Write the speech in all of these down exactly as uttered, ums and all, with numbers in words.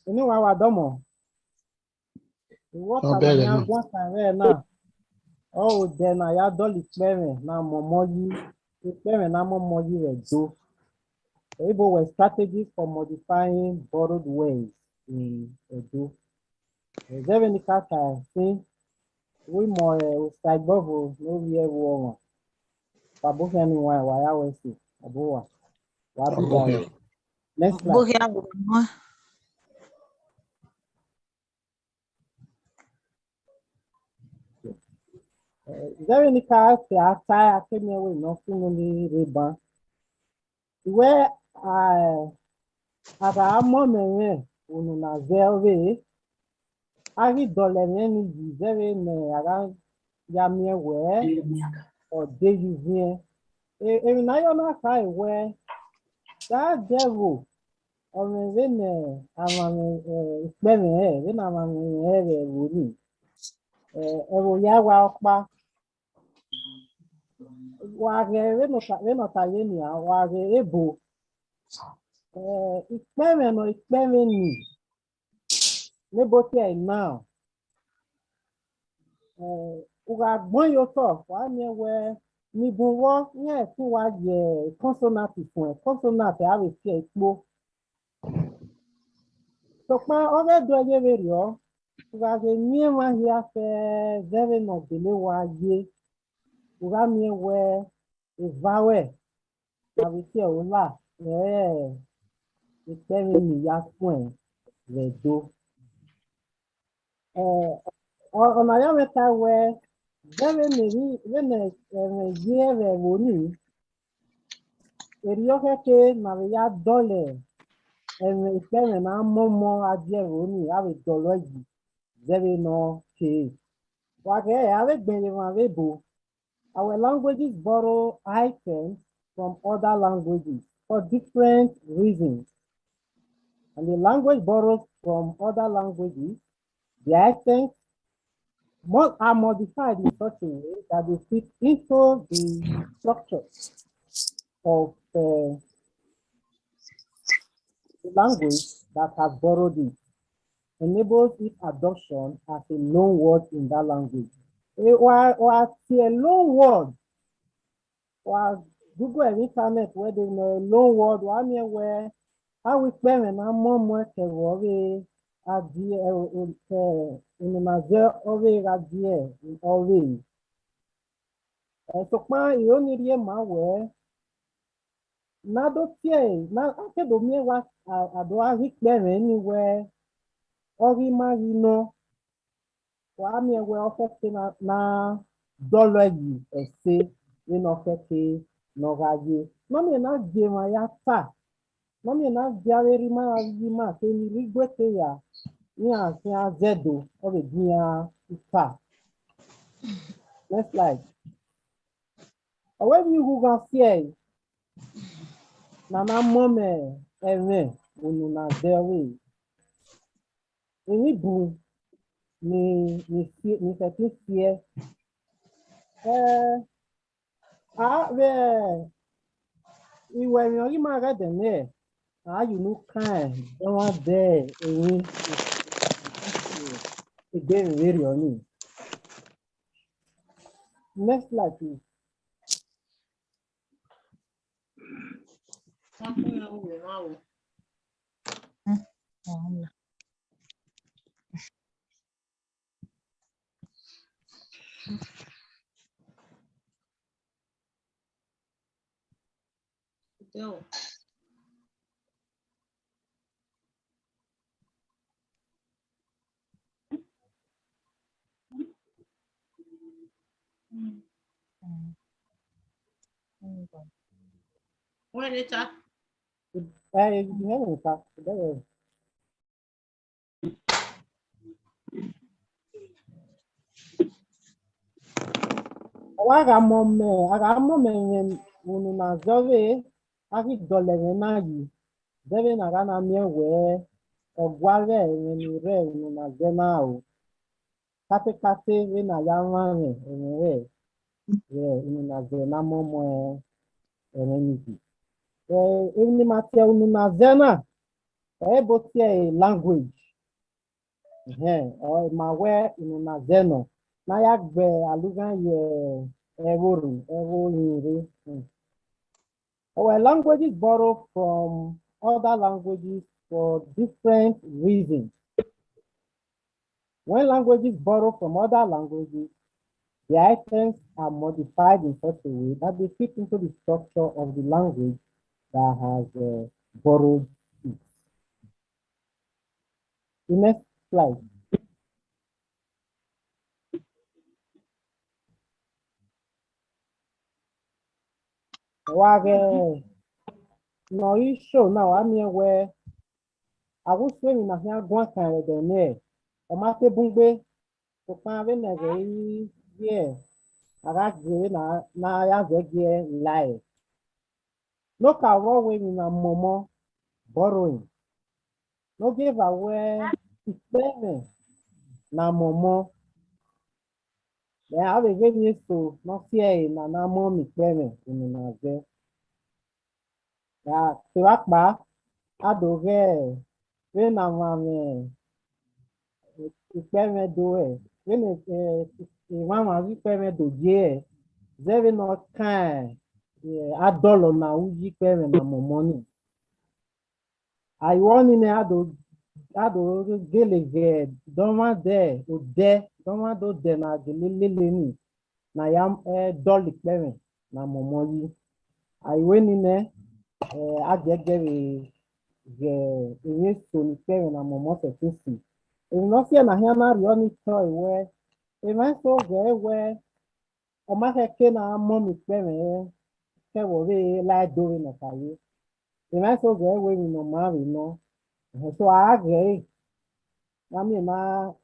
Eni wa wa dọmọ. Vbe ọta ne a guan kan vbe na, ọ odẹ ne a ya dọlọ ikpẹmwẹ ne a mọmọ yi, ikpẹmwẹ ne a mọmọ yi vbe Ẹdo. Oyibo wẹ strategies for modifying borrowed words in Edo. Zẹ vbene I ka ta sin, vbe imọ Osaigbovo ne ovbi ẹvbo ọmwa. Wa bọ khian ni wan, wa ya wẹ ẹse, wa bọ wa, wa bi da. Next slide. Zẹ vbene I ka ta, a ta, a ke miẹn wẹ ne ọ sunu ni rre ban. Wẹ a, a gha mọ mẹ mwẹ unu na zẹ ọvbehe, a ghi dọlọ ẹmwẹ ni yi zẹ vbene a gha ya miẹn wẹ ọ de ye uviẹn. Emwi ne a ya na khare wẹ, da dẹvbo, ọ mwẹ vbene a mwamwẹ ikpẹmwẹ rẹ, vbene a mwamwẹ ẹmwẹ rẹ vbe ẹvbo ni, ẹvbo ya wa ọkpa. Wa ghẹ vbene ọ ta ye nian, wa ghẹ ebo, ikpẹmwẹ nọ, ikpẹmwẹ ni, ne ebo tie ẹre na, u gha gbẹn ye otọ, wa miẹn wẹ ne ibun vbọ iran ẹtin wa ye consonant fuẹn, consonant a vbe tie ẹre kpo. Sokpan ọ ghẹ do ẹre ye vberriọ, u gha ghe miẹn emwa hia fẹẹrẹ vbene ọ gele wa ye, u gha miẹn wẹ eva ruẹ a vbe tie ẹre ola vbe ikpẹmwẹ ne I ya suẹn vbe Ẹdo. Ọna ya mwẹ ta wẹ, vbene emwi, vbene ẹmwẹ ye vbe ẹvbo ni, erriọ khẹke ne a vbe ya dọlọ ẹmwẹ, ikpẹmwẹ ne a mọmọ gha die ẹvbo ni, a vbe dọlọ yi zẹ vbene ọ kere. Wa ghẹ, a vbe gbẹn ye emwa vbe ebo. Our languages borrow items from other languages for different reasons. And the language borrows from other languages, the items mo-, are modified in such a way that they fit into the structure of uh, the language that has borrowed it, enables its adoption as a loan word in that language. Wa tie loan word, wa Google vbe internet wẹ de nọ loan word, wa miẹn wẹ a wẹ ikpẹmwẹ na mọmọ ke vbe ọvbehe gha die, unu na zẹ ọvbehe gha die ọvbehe. Sokpan iro ni rhie ma wẹ, ne a do tie ẹre, ne a ke do miẹn wẹ a do gha ghe ikpẹmwẹ ni wẹ ọ ghi ma ghi nọ, wa miẹn wẹ ọ khẹke na, na dọlọ yi ẹse vbene ọ khẹke ne ọ gha ye. Ne ọ miẹn ne a gie emwa ya ta, ne ọ miẹn ne a gie avbe erha ima, avbe iye ima, kevbe ni rre igue te ya, iran khian zẹ do, ọ vbe gie iran ta. Next slide. Ọ wẹ vbe ighughan fiẹ ẹre ne a na mọmọ ẹmwẹ unu na zẹ ọvbehe. Emwi bun ni, ni fi, ni fẹtin fiẹ. Ẹ, a vbe iwẹ emwi ọghe ima ghẹ dẹ nẹ, a ya unu kan dọmwadẹ emwi ebe emwi vberriọ ni. Next slide, please. Where they chat? Eh, you have a chat. Ọ wa gha mọ mẹ, a gha mọ mẹ ẹmwẹ unu na zẹ ọvbehe, a ghi dọlọ ẹmwẹ na yi, zẹ vbene a gha na miẹn wẹ ọ gua vbe ẹmwẹ ni rre unu na zẹ na ro. Katekate vbene a ya mwamwẹ ẹmwẹ rẹ, rẹ unu na zẹ na mọmọ ẹmwẹ ni yi. Ẹ, emwi ne ima tie unu na zẹ na, Ebo tie language. Ẹhẹn, ọ ma wẹ unu na zẹ nọ, ne a ya gbe alughan ye ẹvbo rre, ẹvbo yin rre. Hmm. Our languages borrow from other languages for different reasons. When languages borrow from other languages, their items are modified in such a way that they fit into the structure of the language that has uh, borrowed it. The next slide. Wa ghẹ ne ọ i show na, wa miẹn wẹ a gu sẹ emwi na khian guan kan vbe ẹdẹ nẹ, ọ ma te bun gbe, sokpan vbene ẹghẹ i ye, a gha gie vbene a ya zẹ gie lae. Ne ọ ka rrọọ wẹ emwi na mọmọ, borrowing. Ne ọ gie eva wẹ ikpẹmwẹ na mọmọ. Ẹ, avbe vbe emwi eso ne ọ si ẹre na na mọ miẹn ikpẹmwẹ unu na zẹ. Ya, kevbe akpa, a do ghẹ vbene amwamwẹ ikpẹmwẹ do hẹ, vbene, eh, emwamwa ghi ikpẹmwẹ do ye hẹ, zẹ vbene ọ kan, eh, adọlọ ne a ru ye ikpẹmwẹ na mọmọ nii. Ayo ọnii nẹ, a do, a do gele ghẹ dọmwadẹ odẹ, dọmwadẹ odẹ ne a gele lele nii, ne a ya, eh, dọlọ ikpẹmwẹ na mọmọ yi. Ayo nii nẹ, eh, a giẹgiẹ vbe ghẹ emwi eso ne ikpẹmwẹ na mọmọ sẹtin si. Emwi ne ọ si ẹre na khian na rriọ ni tọe wẹ, emwa eso ghẹ wẹ, ọ ma khẹke ne a mọ miẹn ikpẹmwẹ, kevbe ọ vbe la ẹe do vbene ọ kha ye. Emwa eso ghẹ wẹ emwi ne ọ maa vbe nọ. Ẹhẹn, so a ghẹ ẹre. Wa miẹn na,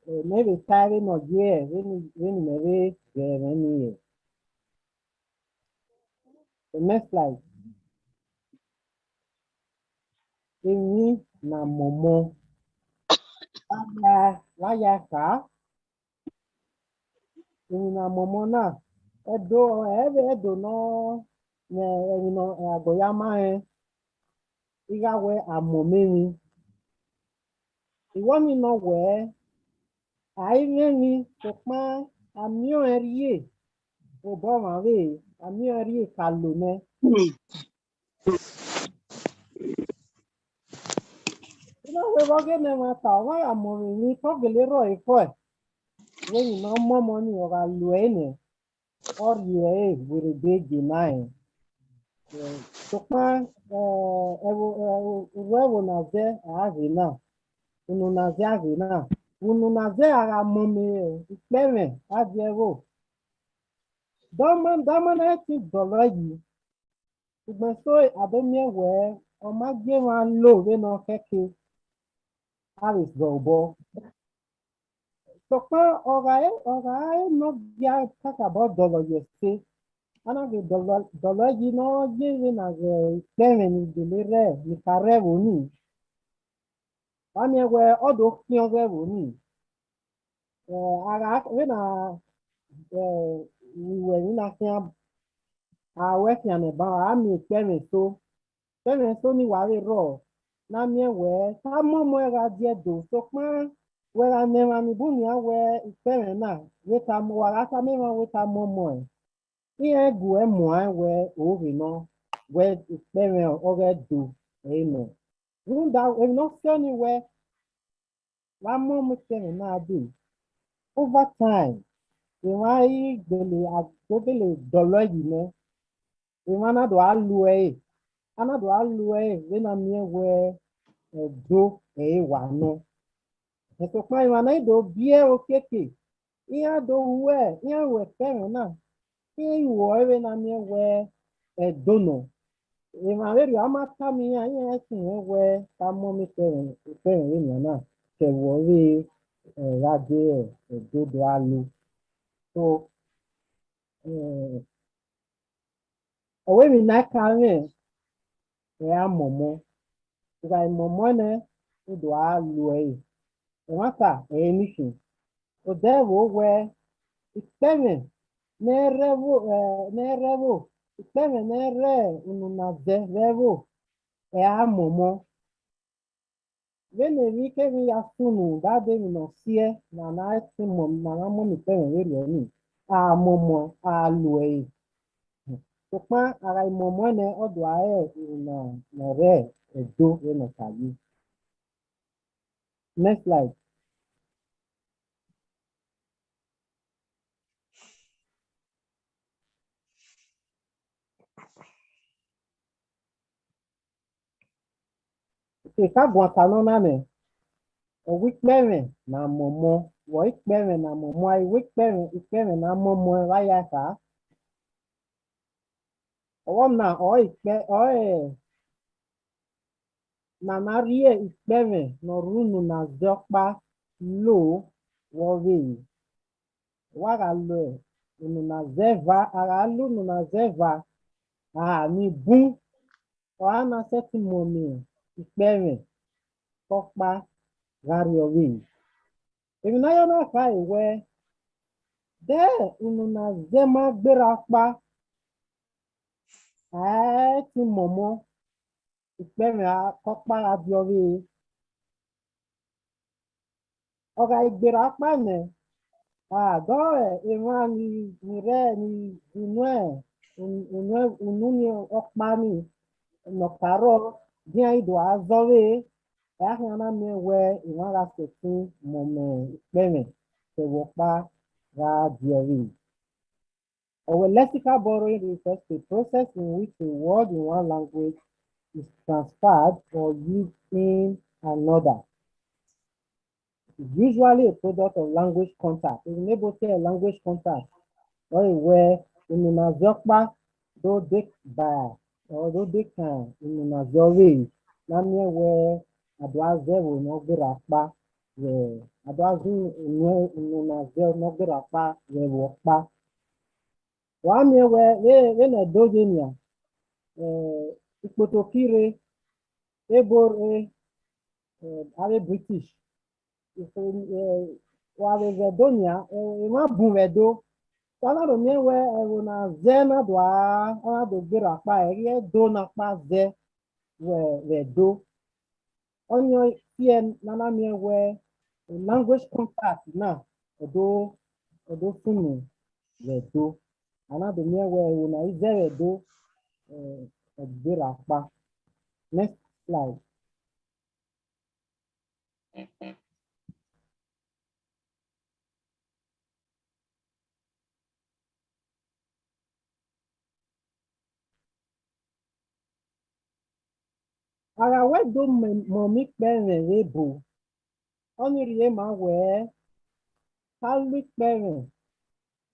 eh, mẹ vbe tae vbene ọ ye, vbene, vbene imẹ vbe ghẹ ẹmwẹ nii hẹ. The next slide. Emwi na mọmọ. Wa ya, wa ya kha. Emwi na mọmọ na, ẹdo, ẹvbo ẹdo nọ, ne emwi nọ, agbọn ya ma rẹn, I gha wẹ a mọmọ emwi. Iwẹ ọnii nọ wẹ, a i mwẹ emwi, sokpan a miẹn ọẹn rhie obọ ọmwa vbe, a miẹn ọẹn rhie ka lo nẹ. I na wẹ vbe ọghe ne ẹmwata, ọ gha ya mọ mwẹ emwi, te ọ gele rrọọ ekhọe. Vbe emwi ne ọ mọmọ nii, ọ gha lo ẹre nẹ, ọ rhie ẹre werriegbe gie na rẹn. Eh, sokpan, eh, ẹvbo, eh, urhu ẹvbo na zẹ, a ghe na. Unu na zẹ a ghe na. Unu na zẹ a gha mọmọ ikpẹmwẹ, a viọ ẹvbo. Dọmọ, dọmọ na i tin dọlọ yi. Ugbẹn eso a do miẹn wẹ, ọ ma gie emwa lo vbene ọ khẹke, a vbe zẹ obọ. Sokpan ọ gha re, ọ gha re ne ọ gia kakabọ dọlọ yi ẹse, a na ghe dọlọ, dọlọ yi ne ọ ye vbene a ghẹ ikpẹmwẹ ni gele rre, ni ka rre ẹvbo nii. Wa miẹn wẹ ọ do khian ọghe ẹvbo nii. Eh, a gha vbene a, eh, ru emwi na khian, a ru ẹre khian nẹ ban, a miẹn ikpẹmwẹ eso. Ikpẹmwẹ eso ni wa vbe rrọọ, ne a miẹn wẹ, te a mọmọ ẹre gha die do, sokpan wẹ gha nọ emwa ni bun nian wẹ ikpẹmwẹ na, vbe te a mọ, wa gha tama emwa wẹ te a mọmọ ẹre. Iran gu ẹe muẹn wẹ oghe nọ, wẹ ikpẹmwẹ ọghe do ẹre nọ. Rhunmwuda emwi ne ọ fiọ nii wẹ, vbe a mọmọ ikpẹmwẹ na dee, over time, emwa i gbele, a do gele dọlọ yi nẹ, emwa na do gha lu ẹre, a na do gha lu ẹre vbene a miẹn wẹ ẹdo ẹre wa nọ. Sokpan emwa na i do biẹ okiekie, iran do ru, iran ru ikpẹmwẹ na, iran i ru ẹre vbene a miẹn wẹ ẹdo nọ. Emwa vberriọ a ma tama iran, iran i suẹn wẹ te a mọmọ ikpẹmwẹ, ikpẹmwẹ vbenian na, ke ẹvbo vbe, eh, gha de ẹdo do gha lo. So, eh, ọ wẹ emwi ne a ka mwẹ, ẹ ra mọmọ. U gha mọmọ nẹ, u do gha lu ẹre. Ẹmwata ẹre ni khin. Odẹ vbo wẹ, ikpẹmwẹ ne ẹ rre ẹvbo, eh, ne ẹ rre ẹvbo, ikpẹmwẹ ne ẹ rre unu na zẹ vbe ẹvbo, ẹ ra mọmọ. vbene emwi kemwi ya sunu, dade emwi ne ọ siẹ, ne a na sunu, ne a na mu ikpẹmwẹ vberriọ nii, a mọmọ, a lu ẹre. Sokpan a gha mọmọ nẹ, ọ do a re emwi na, ne ọ rre Ẹdo vbene ọ ta ye. Next slide. Eka guan ta nọ na nẹ, ọ wẹ ikpẹmwẹ ne a mọmọ, vbe ikpẹmwẹ ne a mọmọ, a i wẹ ikpẹmwẹ, ikpẹmwẹ ne a mọmọ vbe a ya kha. Ọvbọna ọ ikpẹ, ọ ẹ, ne a na rhie ikpẹmwẹ ne ọ rre unu ne a zẹ ọkpa lo vbe ọvbehe. Wa gha lo unu ne a zẹ eva, a gha lo unu ne a zẹ eva, a ni bun, ọ ra na sẹtin mọmọ ikpẹmwẹ ke ọkpa gha rrie ọvbehe. Emwi ne a ya na khare wẹẹ, de unu ne a zẹ ma gberra ọkpa, a i sẹtin mọmọ ikpẹmwẹ ke ọkpa gha rrie ọvbehe. Ọ gha gberra ọkpa nẹ, a dọ emwa ni, ni rre ni unu, unu, unu ni ọkpa ni, ne ọ ka rrọọ, de iran i do a zẹ ọvbehe, a khian na miẹn wẹẹ emwa gha sẹtin mọmọ ikpẹmwẹ ke ẹvbo ọkpa gha rrie ọvbehe. Ọ wẹẹ lexical borrowing refers to a process in which a word in one language is transferred or used in another. It's usually a product of language contact. Emwi ne ebo tie language contact, ọ re wẹẹ unu ne a zẹ ọkpa do de ba, ọ do de kan unu ne a zẹ ọvbehe, ne a miẹn wẹẹ a do a zẹ ẹvbo ne ọ gberra ọkpa, vbe a do a zẹ unu, unu ne a zẹ ne ọ gberra ọkpa vbe ẹvbo ọkpa. Wa miẹn wẹẹ vbe, vbene Ẹdo ye nian, eh, ikpotokhi rre, ebo rre, eh, avbe British. Wa vbe vbe Ẹdo nian, eh, emwa bun vbe Ẹdo. Wa na do miẹn wẹẹ ẹvbo ne a zẹ na do a, ọ na do gberra ọkpa, ẹghẹ Ẹdo na ọkpa zẹ vbe, vbe Ẹdo. Ọnii ọ tie ne a na miẹn wẹẹ language contact na, ọ do, ọ do sunu vbe Ẹdo. A na do miẹn wẹẹ ẹvbo ne a i zẹ vbe Ẹdo, eh, ọ gberra ọkpa. Next slide. A gha wẹ do mọ, mọmọ ikpẹmwẹ vbe ebo, ọnii rhie ma wẹẹ, a lu ikpẹmwẹ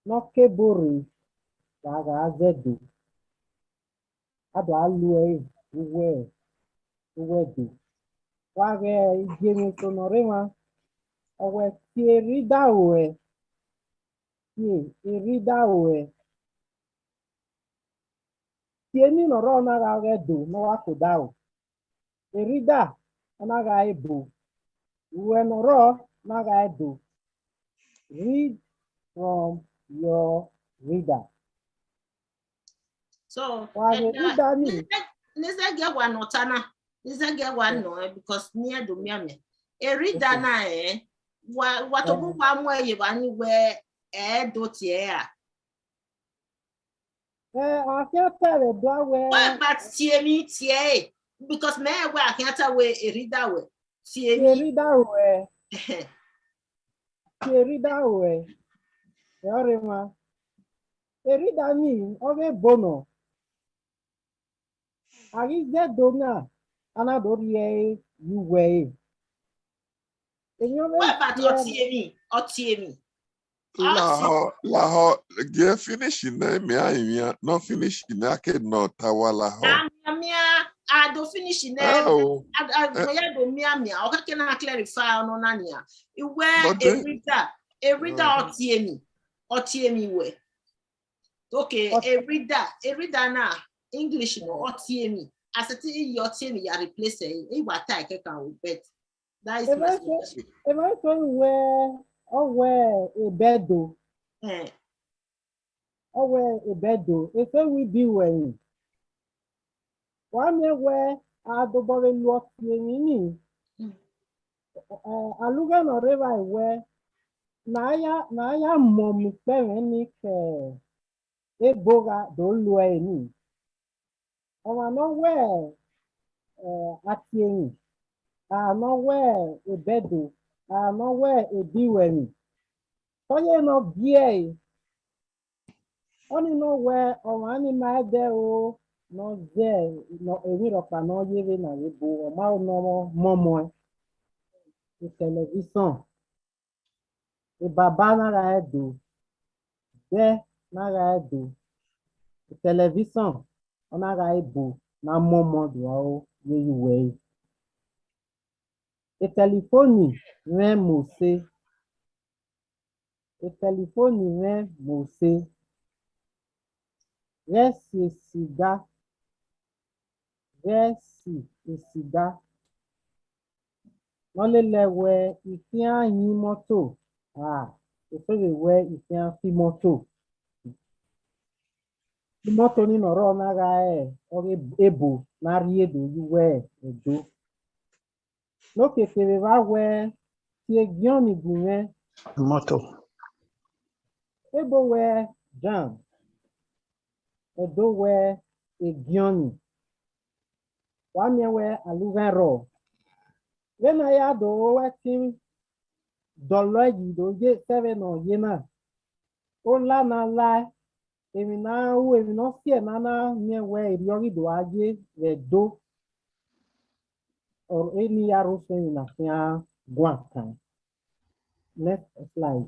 ne ọ ke ebo rre, wa gha zẹ do. A do a lu ẹre vbe uwu, vbe uwu Ẹdo. Wa ghe igiemwiẹn eso ne ọ rre emwa, ọ wẹẹ tie erhida ruẹ, tie erhida ruẹ. Tie emwi ne ọ rrọọ na gha ghe Ẹdo ne ọ wa ke odaro. Erhida ọ na gha ebo, ruẹ ne ọ rrọọ na gha Ẹdo. Read from your reader. So, wa ghe reader ni. Nizẹgiẹ wa nọ ọta na, nizẹgiẹ wa nọ ẹ, because ne irẹn do mianmian. Erhida na ẹ, wa, wa tobọ wa mu ẹre ye evba ni wẹẹ ẹ do tie ẹre a. Ẹ, a khian ta vbe Ẹdo wẹẹ. Wẹ gba tie emwi tie ẹre, because mẹ rẹn wẹẹ a khian ta wẹẹ erhida ruẹ, tie emwi. Erhida ruẹ. Tie erhida ruẹ. Ẹ ọrre emwa. Erhida ni, ọ ghe ebo nọ. A ghi zẹ Ẹdo na, a na do rhie ẹre ye uwu ẹre. Emwi ọ vbe wẹ, but tie ọ tie emwi, ọ tie emwi. Lahọ, lahọ, gie finish nẹ, mẹ a rinmwian, nọ finish nẹ, a ke nọ ta wa lahọ. A mianmian, a do finish nẹ, a, a, a ya do mianmian, ọ kẹkẹ na clarify ọnọ na nian. Iwẹ erhida, erhida ọ tie emwi, ọ tie emwi wẹ. Okay, erhida, erhida na, English nọ, ọ tie emwi. A sẹtin ye ọ tie emwi ya replace ẹre, I wa ta ẹkẹkan o, but that is my suggestion. Emwa eso wẹ, ọ wẹ ebo Ẹdo. Eh. Ọ wẹ ebo Ẹdo, eso wẹ ibi ruẹ ni. Wa miẹn wẹẹ a dobọ vbe lu ọ tie emwi ni. Eh, alughe ne ọ rre evbare wẹẹ, ne a ya, ne a ya mọmọ ikpẹmwẹ ni ke ebo gha do lo ẹre ni. Ọmwa ne ọ wẹ, eh, atiemwi, a ne ọ wẹ ebẹdo, a ne ọ wẹ ediwẹmwi, ọ ye ne ọ gie ẹre. Ọnii ne ọ wẹ ọmwa ni ma ẹdẹ ro ne ọ zẹ emwi rhọkpa ne ọ ye vbe na vbe ebo, ọ ma ho ne ọ mọmọ ẹn. Tẹlẹvisọn, baba na gha re do, ẹdẹ na gha re do, tẹlẹvisọn ọ na gha re ebo ne a mọmọ do aro ye ye uwẹ ẹre. Tẹlifoni mwẹ mose, tẹlifoni mwẹ mose, ghẹ si esiga, ghẹ si esiga. Ne ọ lele wẹ I khian yin imọto, a, eso vbe wẹ I khian fi imọto. Imọto ni ne ọ rrọọ na gha re ọghe ebo ne a rhie do ye uwẹ ẹre do. Ne okiekie vbe evba wẹ, tie Giọni gu mwẹ. Imọto. Ebo wẹ Jan, ẹdo wẹ Giọni. Wa miẹn wẹ alughe rrọọ. Vbene a ya do ru ẹtin dọlọ yi do ye sẹ vbene ọ ye na, ola ne a lae, emwi ne a ru, emwi ne ọ siẹ ne a na miẹn wẹ erriọ ghi do gha ye vbe Ẹdo, ọre eni ya rre osuẹn emwi na khian guan kan. Next slide.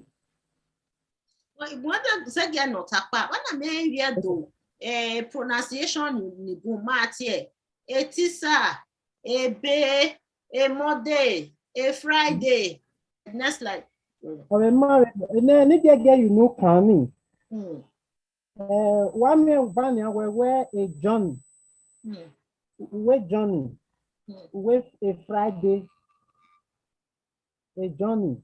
Wẹ da sẹgiẹ nọ takpa, wẹ na miẹn ivbi Ẹdo, eh, pronunciation ni, ni bun ma tie, etisa, ebe, e Monday, e Friday. Next slide. Ọmwa ma vbe ne ni giẹgiẹ ye unu kan ni. Hmm. Eh, wa miẹn eva nian wẹ, wẹ e Johnny. Hmm. Wẹ Johnny. Hmm. Wẹ e Friday. E Johnny.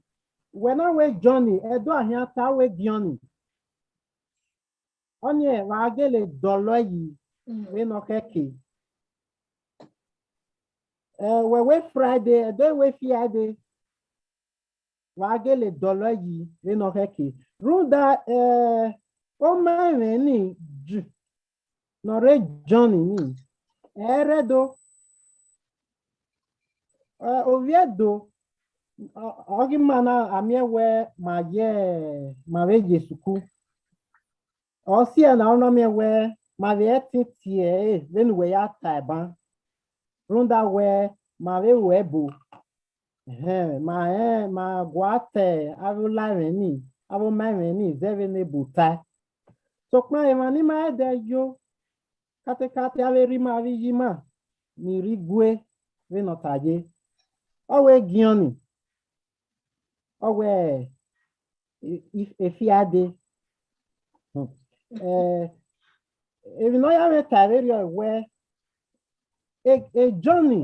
Wẹ na wẹ Johnny, Ẹdo a khian ta wẹ Giọni. Ọnii wa gele dọlọ yi, hmm, vbene ọ khẹke. Eh, wẹ wẹ Friday, Ẹdo wẹ Friday. Wa gele dọlọ yi vbene ọ khẹke. Rhunmwuda, eh, ọ ma mwẹ ni, J, ne ọ rre Johnny ni, ẹ i rre Ẹdo. Eh, ovbi Ẹdo, ọ, ọ ghi ma na, a miẹn wẹ ma ye, ma vbe ye sukuru. Ọ siẹ na, ọ na miẹn wẹ ma vbe ẹtin tie ẹre vbene uwẹ ya ta ẹban. Rhunmwuda wẹ ma vbe ru ẹbo. Ẹhẹn, ma rẹn, ma gua ta avbe ola mwẹ ni, avbe ọma mwẹ ni zẹ vbene ebo tae. Sokpan emwa ni ma ẹdẹ yo, katekate avbe erha ima, avbe iye ima ni rre igue vbene ọ ta ye. Ọ wẹ Giọni, ọ wẹ e, e, e Friday. Hmm. Eh, emwi ne ọ ya mwẹ ta vberriọ wẹ, e, e Johnny,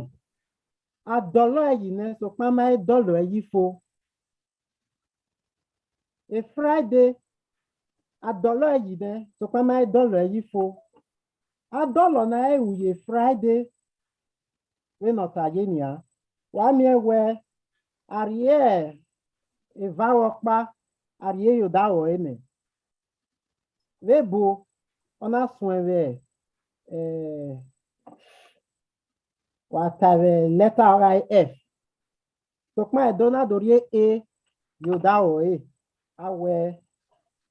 a dọlọ ẹre yi nẹ, sokpan ma i dọlọ ẹre yi fo. E Friday, a dọlọ ẹre yi nẹ, sokpan ma i dọlọ ẹre yi fo. A dọlọ na ẹre ru ye Friday, vbene ọ ta ye nian. Wa miẹn wẹ, a rhie eva ọkpa, a rhie ye odaro ẹre nẹ. Vbe ebo, ọ na suẹn vbe, eh, wa ta vbe lẹta ọghe F. Sokpan Ẹdo na do rhie A ye odaro ẹre, a wẹ,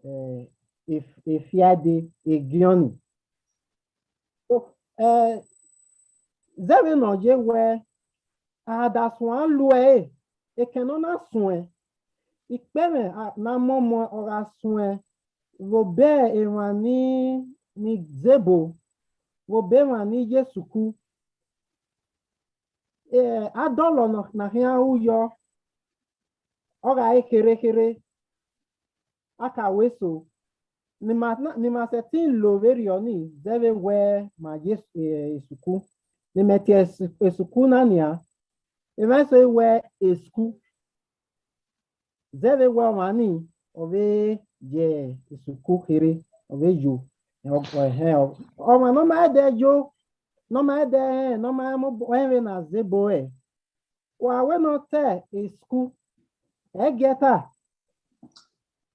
eh, e, e Friday, e Giọni. So, eh, zẹ vbene ọ ye wẹ, a da suẹn lu ẹre, ekẹn ne ọ na suẹn, ikpẹmwẹ a, ne a mọmọ ọ gha suẹn vbe obọ emwa ni, ni zẹ ebo, vbe obọ emwa ni ye sukuru. Eh, a dọlọ nọ, ne a khian ru yọ, ọ gha re kherhe kherhe, a ka wẹ eso, ne ima na, ne ima sẹtin lo vberriọ ni, zẹ vbe wẹ ma ye, eh, esuku, ne imẹ tie esu-, esuku na nian, emwa eso wẹ esuku. Zẹ vbe wẹ ọmwa ni, ọ vbe ye esuku kherhe, ọ vbe yo. Ọ, ọ, ẹhẹn, ọ, ọmwa ne ọ ma ẹdẹ yo, ne ọ ma ẹdẹ rẹn, ne ọ ma rẹn vbe ne a zẹ ebo rẹn, Wa wẹ ne ọ ta school, ẹgiẹta,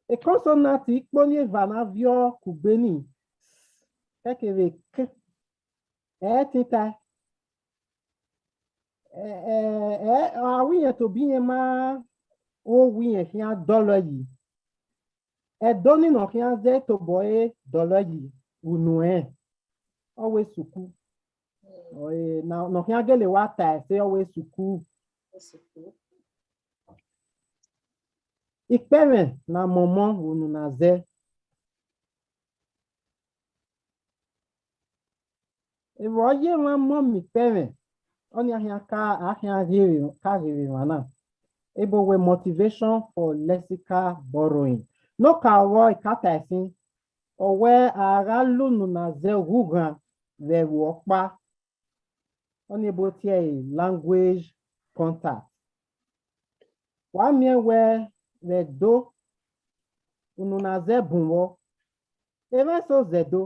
e consonant ikponi eva na viọ kugbe ni, kẹkẹ vbe k, ẹ i tin tae. Ẹ, ẹ, ẹ, a wẹ irẹn tobọ irẹn ma, o wẹ irẹn khian dọlọ yi. Ẹdo ni ne ọ khian zẹ tobọ ẹre dọlọ yi, unu ẹnrẹn, ọ wẹ suku. Ọ, ẹ, na, ne ọ khian gele wa ta ẹse, ọ wẹ suku. Ikpẹmwẹ ne a mọmọ vbe unu ne a zẹ. Evba ọ ye emwa mọmọ ikpẹmwẹ, ọnii a khian ka, a khian ghe vbe, ka ghe vbe emwa na. Ebo wẹ motivation for lexical borrowing. Ne okaro vbọ, I ka ta ẹsin, ọ wẹ a gha la unu ne a zẹ ughughan vbe ẹvbo ọkpa. Ọnii ebo tie ẹre language contact. Wa miẹn wẹ vbe Ẹdo, unu ne a zẹ bun vbọ, emwa eso zẹ Ẹdo,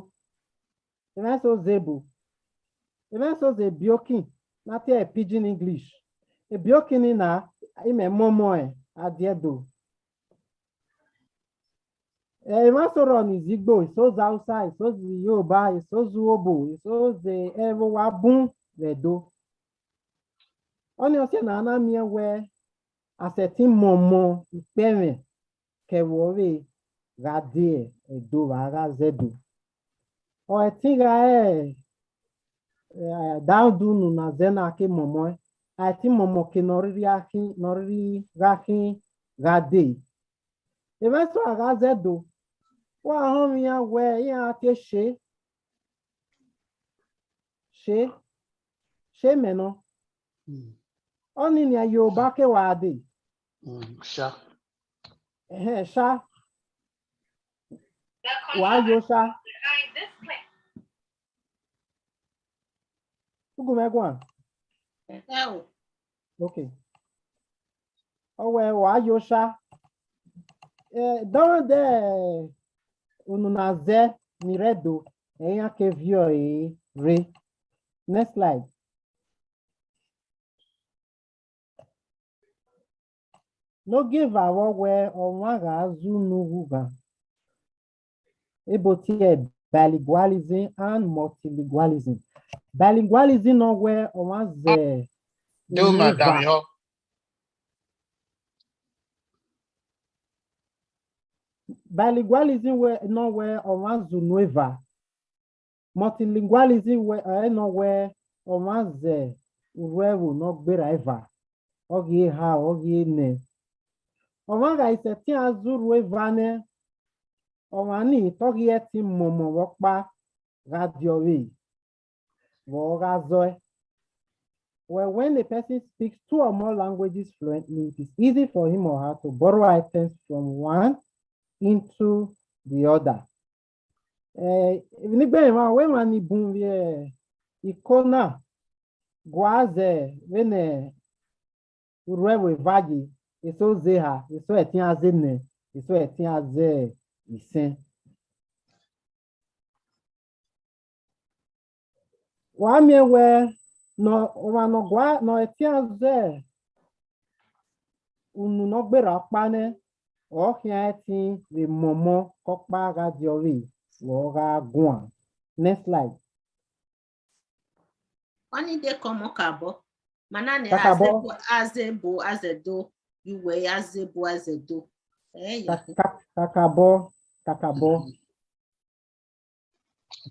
emwa eso zẹ ebo, emwa eso zẹ ebiokin, ne a tie ẹre Pidgin English. Ebiokin ni na, imẹ mọmọ ẹn, a die Ẹdo. Ẹ, emwa eso rrọọ ni zẹ Igbo, eso zẹ Hausa, eso zẹ Yoruba, eso zẹ Urhobo, eso zẹ, ẹvbo wa bun vbe Ẹdo. Ọnii ọ tie ne a na miẹn wẹ a sẹtin mọmọ ikpẹmwẹ ke ẹvbo ọvbehe gha dee Ẹdo, vbe a gha zẹ Ẹdo. Ọ ẹtin gha re, ẹ, da udu unu ne a zẹ na ke mọmọ ẹn, a i te mọmọ ke ne ọ rhirhi gha khin, ne ọ rhirhi gha khin gha dee. Emwa eso a gha zẹ Ẹdo, wa họn mwẹ iran wẹ iran te she, she, she mẹ nọ. Mm. Ọnii nian Yoruba ke wa dee. Mm, sha. Ẹhẹn, sha. Wa yo sha. Ugu mwẹ guan. Ẹo. Okay. Ọ wẹ wa yo sha. Eh, dọmwẹdẹ unu na zẹ ni rre Ẹdo, ẹ iran ke viọ ẹre rre. Next slide. Ne ogieva vbọ wẹ ọmwa gha zẹ unu ughughan. Ebo tie bilingualism and multilingualism. Bilingualism nọ wẹ ọmwa zẹ Do unu madam eva. Yo. Bilingualism wẹ, nọ wẹ ọmwa zẹ unu eva. Multilingualism wẹ, ẹ nọ wẹ ọmwa zẹ urhuẹvbo ne ọ gberra eva, ọ ghi eha, ọ ghi enẹ. Ọmwa gha i sẹtin a zẹ urhu eva nẹ, ọmwa ni te ọ ghi ẹtin mọmọ vbe ọkpa gha diọ vbe vbe ọ gha zọe. Well, when a person speaks two or more languages fluently, it is easy for him or her to borrow items from one into the other. Eh, emwi ne I gbe mwẹ, wẹ emwa ni bun vbe iko na, gua zẹ vbene urhuẹvbo eva ye, eso zẹ eha, eso ẹtin a zẹ enẹ, eso ẹtin a zẹ isẹn. Wa miẹn wẹ ne ọmwa ne ọ gua, ne ọ ẹtin a zẹ unu ne ọ gberra ọkpa nẹ, ọ khian ẹtin vbe mọmọ ke ọkpa gha diọ vbe vbe ọ gha guan. Next slide. Ọnii de kọmọ kabọ. Ma na nẹ, kakabọ, azebo, azebo, azẹdo, uwẹ azebo, azẹdo. Ẹ ya. Ka-, ka-, kakabọ, kakabọ.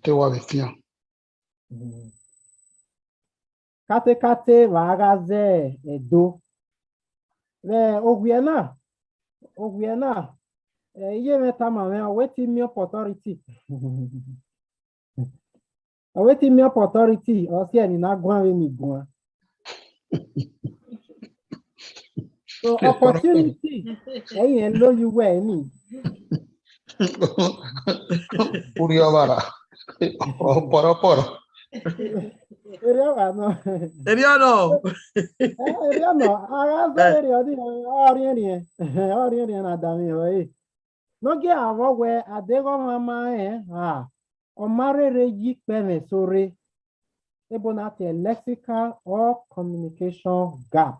Te wa vbe fian. Mm. Katekate vbe a gha zẹ Ẹdo. Vbe owiẹ na, owiẹ na, ẹ, iye mwẹ tama mwẹ, ọ wẹ te I miẹn opportunity. Ọ wẹ te I miẹn opportunity, ọ si ẹre ne I na guan vbene I guan. So, opportunity, ẹ i rẹn lo ye uwẹ ni. Urriọ ọmwa ra. Ọpọrọ, ọpọrọ. Erriọ ọmwa nọ. Erriọ nọ. Ẹ, erriọ nọ. A gha zẹ erriọ ni, ọ riẹnriẹn. Ọ riẹnriẹn ne a danmwehọ ẹre. Ne ọ gie a vbọ wẹ a deghẹ ọmwa ma rẹn, a, ọ ma rherhe ye ikpẹmwẹ eso rre. Ebo na tie lexical or communication gap.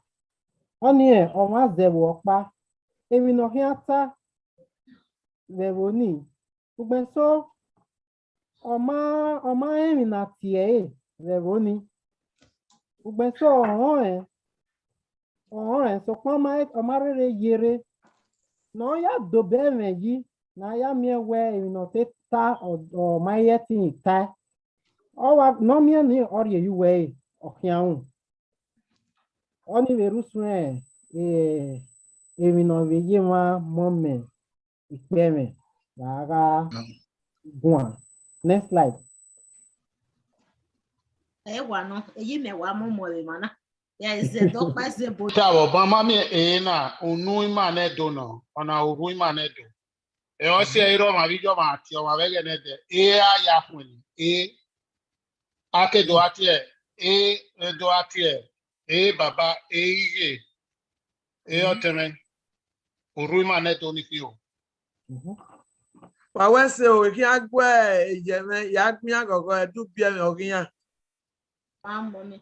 Ọnii ọmwa zẹ vbe ọkpa, emwi ne ọ khian ta vbe ẹvbo nii. Ugbẹn eso, ọ ma, ọ ma rẹn emwi ne a tie ẹre vbe ẹvbo nii. Ugbẹn eso ọ rẹn, ọ rẹn, sokpan ọ ma, ọ ma rherhe ye rre. Ne ọ ya dobọ ẹmwẹ yi, ne a ya miẹn wẹ emwi ne ọ te ta, ọ, ọ ma i ẹtin tae. Ọ wa, ne ọ miẹn nii, ọ rhie ye uwu ẹre, ọ khian ru. Ọnii vbe rre usun, eh, emwi ne ọ vbe ye emwa mọmọ ikpẹmwẹ, wa gha guan. Next slide. Ẹ wa nọ, eyi mẹ wa mọmọ vbe emwa na. Ya zẹ dọkpa zẹ bo. Te avbe ọban ma miẹn ehe na, unu ima nẹ do nọ, ọna urhu ima nẹ do. Ẹ, ọ si ẹre ọmwa vbe iye ọmwa tie ọmwa vbe ẹghẹ nẹdẹ, e a ya khuẹn ni, e, a ke do a tie, e, e do a tie, e baba, e ighe, e ọtẹn mwẹ, urhu ima nẹ do ni khin o. Wa wẹ ẹse o, I khian gu eyẹ mwẹ ya gbian ghọghọ, ẹdẹ ubiẹmwẹ ọ ghi yan. Wa mọ ni.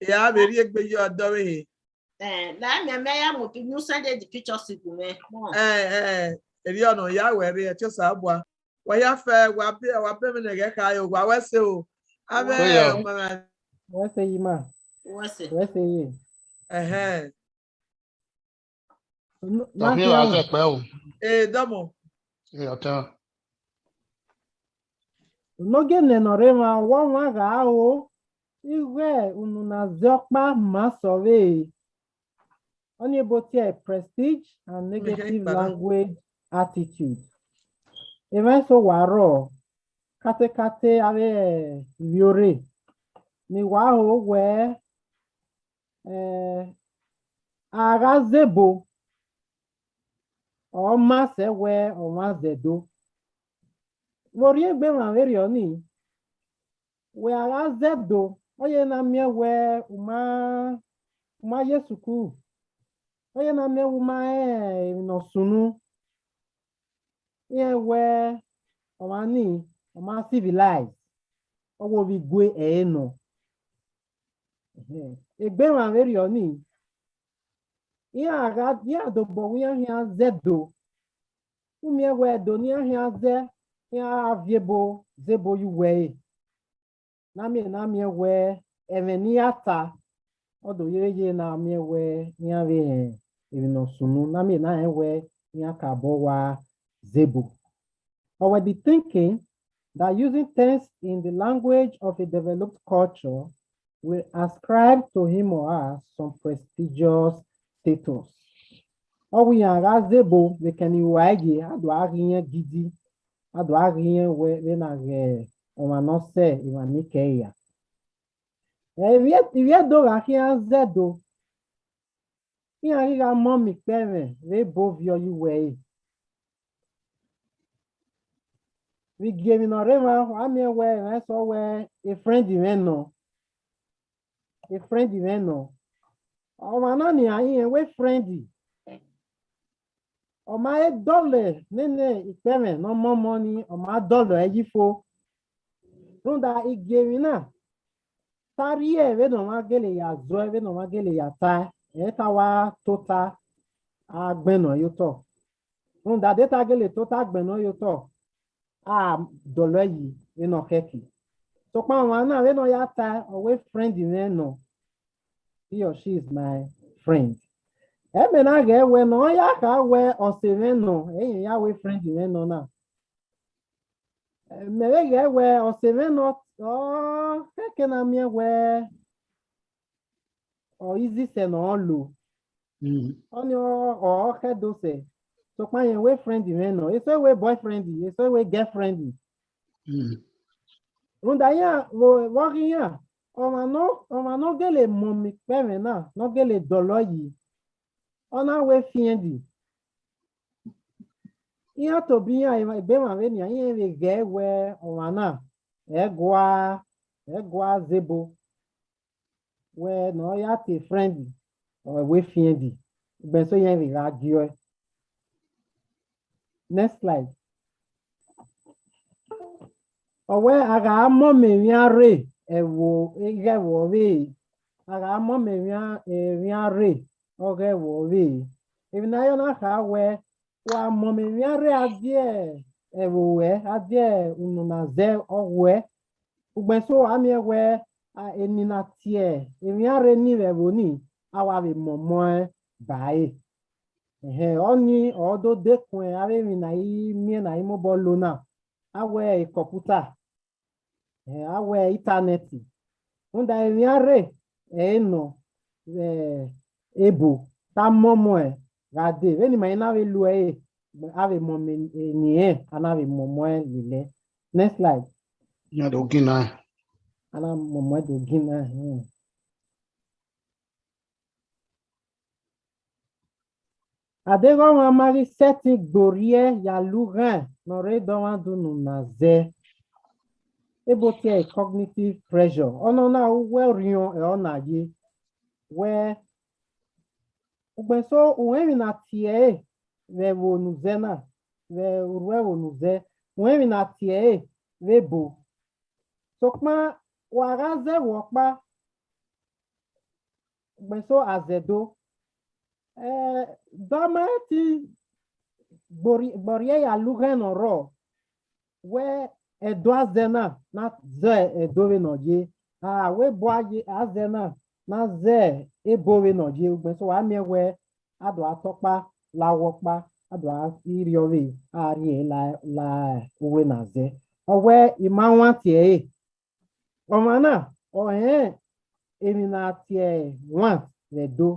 Ya vbe rhie egbe ye ọdọ vbe he. Eh, la mẹ, mẹ ya mu pi-, you send the pictures to me. Come on. Eh, eh, erriọ nọ, ya wẹ rre, ẹtin Osanobua. Wa ya fẹ, wa bẹ, wa bẹ mwẹ ne ẹghẹ kha yo, wa wẹ ẹse o. Avbe Oya. Ọmọ mwẹ. Wẹ ẹse yi ma. Wẹ ẹse. Wẹ ẹse yi. Ẹhẹn. Tọ khian ra zẹ kpẹ o. Eh, dọmọ. Eh, ọtẹn. Unu gie nẹ ne ọ rre emwa, ọ wa ọmwa gha ro, ighẹ unu na zẹ ọkpa ma sẹ ọvbehe. Ọnii ebo tie prestige and negative language attitude. Emwa eso wa rrọọ, katekate avbe ivbiorre, ne wa ho wẹ, eh, a gha zẹ ebo, ọ ma sẹ wẹ ọmwa zẹ do. Vbe orhiọn egbe emwa vberriọ nii, wẹ a gha zẹ do, ọ ye na miẹn wẹ u ma, u ma ye sukuru, ọ ye na miẹn wẹ u ma rẹn emwi ne ọ sunu. Iran wẹ ọmwa nii, ọ ma civilize, ọ wo vbe igue ẹre nọ. Ehẹn, egbe emwa vberriọ nii, iran gha, iran dobọ wẹ iran khian zẹ do. U miẹn wẹ do ne iran khian zẹ, iran gha viọ ebo, zẹ ebo ye uwu ẹre. Ne a miẹn, ne a miẹn wẹ ẹmwẹ ne iran ta, ọ do ye vbe ye ne a miẹn wẹ iran vbe rẹn emwi ne ọ sunu, ne a miẹn ne a rẹn wẹ iran ka obọ wa zẹ ebo. Or were the thinking that using things in the language of a developed culture will ascribe to him or her some prestigious status. Ọ wẹ iran gha zẹ ebo vbe ekẹn ne uwa ye, a do a ghi rẹn gidi, a do a ghi rẹn wẹ vbene a ghe ọmwa ne ọ sẹ emwa ni kẹe ya. Ẹ, ivbi, ivbi Ẹdo gha khian zẹ do, iran ghi gha mọ miẹn ikpẹmwẹ vbe ebo viọ ye uwu ẹre. Vbe igiemwi ne ọ rre emwa, wa miẹn wẹ emwa eso wẹ friend mwẹ nọ, friend mwẹ nọ. Ọmwa na nia, irẹn wẹ friend. Ọ ma he dọlọ nene ikpẹmwẹ ne ọ mọmọ ni, ọ ma dọlọ ẹre yi fo. Rhunmwuda igiemwi na, ta rhie vbene ọmwa gele ya zọe, vbene ọmwa gele ya tae, ẹ ta wa tota agbẹnnọ ye otọ. Rhunmwuda de ta gele tota agbẹnnọ ye otọ, a dọlọ yi vbene ọ khẹke. Sokpan ọmwa na vbene ọ ya tae, ọ wẹ friend mwẹ nọ, he or she is my friend. Ẹ mẹ na ghẹ wẹ ne ọ ya kha wẹ ọse mwẹ nọ, ẹi ya wẹ friend mwẹ nọ na. Ẹ, mẹ vbe ghẹ wẹ ọse mwẹ nọ, ọ khẹke na miẹn wẹ ọ easy sẹ ne ọ lo. Mm. Ọnii ọ, ọ khẹ do sẹ. Sokpan irẹn wẹ friend mwẹ nọ, eso wẹ boyfriend, eso wẹ girlfriend. Mm. Rhunmwuda iran vbe, vbe ọ ghi iran, ọmwa nọ, ọmwa ne ọ gele mọ miẹn ikpẹmwẹ na, ne ọ gele dọlọ yi, ọ na wẹ friend. Iran tobọ iran, egbe emwa vbe nian, iran vbe ghẹ wẹ ọmwa na, ẹ gua, ẹ gua zẹ ebo. Wẹ ne ọ ya tie friend, ọ wẹ friend. Ugbẹn eso iran vbe gha gie ọe. Next slide. Ọ wẹ a gha mọmọ emwi iran rre, ẹvbo, ighẹ ẹvbo ọvbehe, a gha mọmọ emwi iran, emwi iran rre, ọghe ẹvbo ọvbehe. Emwi ne a ya na kha wẹẹ, wa mọmọ emwi a rre a die ẹvbo ruẹ, a die unu na zẹ ọghuẹ. Ugbẹn eso a miẹn wẹẹ, a, eni na tie emwi a rre ni vbe ẹvbo ni, a wa vbe mọmọ ẹn ba ẹre. Ẹhẹn, ọnii ọ do dekun avbe emwi ne a i miẹn ne a i mobọ lo na, a wẹẹ kọmputa, eh, a wẹẹ intanẹti. Rhunmwuda emwi a rre ẹre nọ vbe ebo, te a mọmọ ẹn gha dee. Vbene ima i na vbe lu ẹre, a vbe mọmọ eni rẹn, a na vbe mọmọ ẹn lele. Next slide. Iran do gin na. A na mọmọ ẹn do gin na, hmm. A deghẹ ọmwa ma ghi sẹtin gbe orhiẹ ya la ughan ne ọ rre dọmwadẹ unu na zẹ, ebo tie cognitive pressure. Ọnọna uwu orhiọn ẹre ọ na ye. Wẹ, ugbẹn eso, u rẹn emwi ne a tie ẹre vbe ẹvbo ne u zẹ na, vbe orhu ẹvbo ne u zẹ, u rẹn emwi ne a tie ẹre vbe ebo. Sokpan wa gha zẹ vbe ọkpa, ugbẹn eso a zẹ Ẹdo. Eh, dọmwadẹ ti gbe orhiẹ, gbe orhiẹ ya la ughan ne ọ rrọọ, wẹ Ẹdo a zẹ na, na zẹ Ẹdo vbene ọ ye. A, wẹ ebo a ye, a zẹ na, na zẹ ebo vbene ọ ye. Ugbẹn eso wa miẹn wẹ a do a tọ ọkpa la owa ọkpa, a do a rhie ọvbehe, a rhie la, la uwu ne a zẹ. Ọ wẹ ima wan tie ẹre. Ọmwa na, ọ rẹn emwi ne a tie want vbe Ẹdo.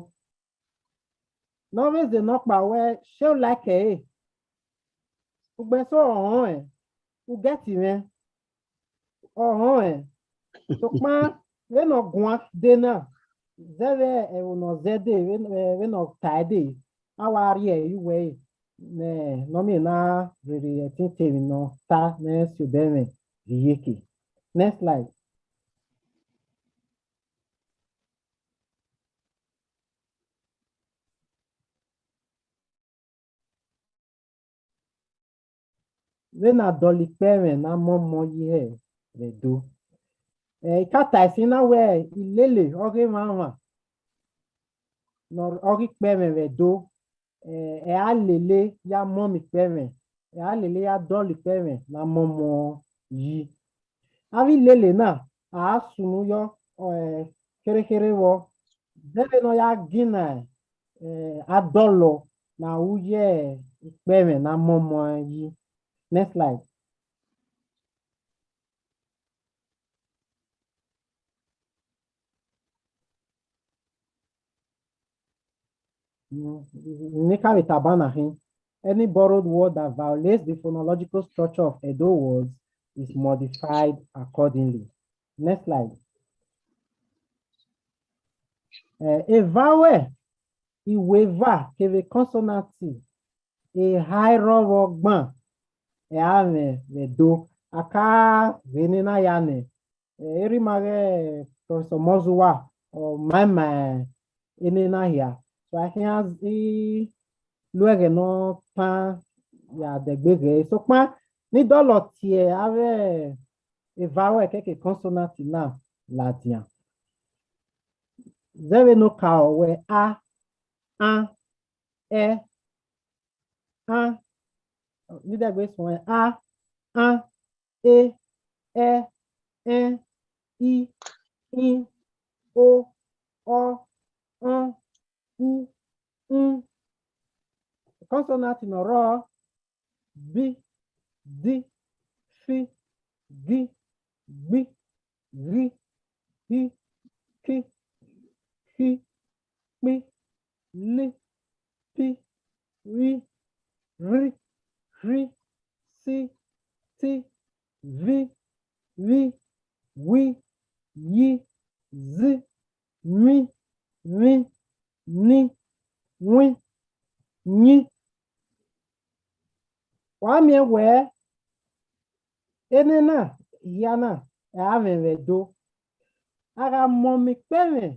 Ne ọ vbe zẹ nọkpa wẹ, ṣe u like ẹre? Ugbẹn eso ọ rẹn, u get mwẹ, ọ rẹn. Sokpan vbene ọ guan dee na, zẹ vbe ẹvbo ne ọ zẹ dee, vbe, vbene ọ tae dee, a wa rhie ẹre ye uwu ẹre, ne, ne ọ miẹn na rherhe ẹtin te emwi ne ọ ta ne ẹ si obọ ẹmwẹ rhie iyeke. Next slide. Vbene a dọlọ ikpẹmwẹ ne a mọmọ yi hẹ vbe Ẹdo. Eh, I ka ta ẹse na wẹẹ, ilele ọghe emwamwa ne ọ, ọghe ikpẹmwẹ vbe Ẹdo, eh, ẹ a lele ya mọmọ ikpẹmwẹ, ẹ a lele ya dọlọ ikpẹmwẹ ne a mọmọ yi. Avbe ilele na, a sunu yọ, eh, kherhe kherhe vbọ, zẹ vbene ọ ya gin na, eh, a dọlọ ne a ru ye ikpẹmwẹ ne a mọmọ yi. Next slide. Mm, ne I ka vbe tama na khin. Any borrowed word that violates the phonological structure of Edo words is modified accordingly. Next slide. Eh, e vowel, iweva kevbe consonant, eha i rrọọ vbe ọgban, ẹ a mwẹ vbe Ẹdo. A ka vbe nene ya nẹ, eh, erha ima ghẹ Professor Mozuwa, ọ ma ima enena hia. So a khian i lu ẹghẹ ne ọ tan ya dẹgbe ghẹ. Sokpan ne I dọlọ tie avbe e vowel kevbe consonant na ladian. Zẹ vbene ọ ka wẹ a, an, ẹ, an, ne I dẹgbe suẹn, a, an, e, ẹ, ẹn, i, in, o, ọ, ọn, u, un. Consonant ne ọ rrọọ, bi, di, fi, gi, gbi, ghi, hi, ki, khi, kpi, li, pi, ri, rhi, rhi, si, ti, vi, vbi, wi, yi, zi, mi, vbi, ni, wi, nyi. Wa miẹn wẹẹ, enena hia na, ẹ a mwẹ vbe Ẹdo. A gha mọmọ ikpẹmwẹ,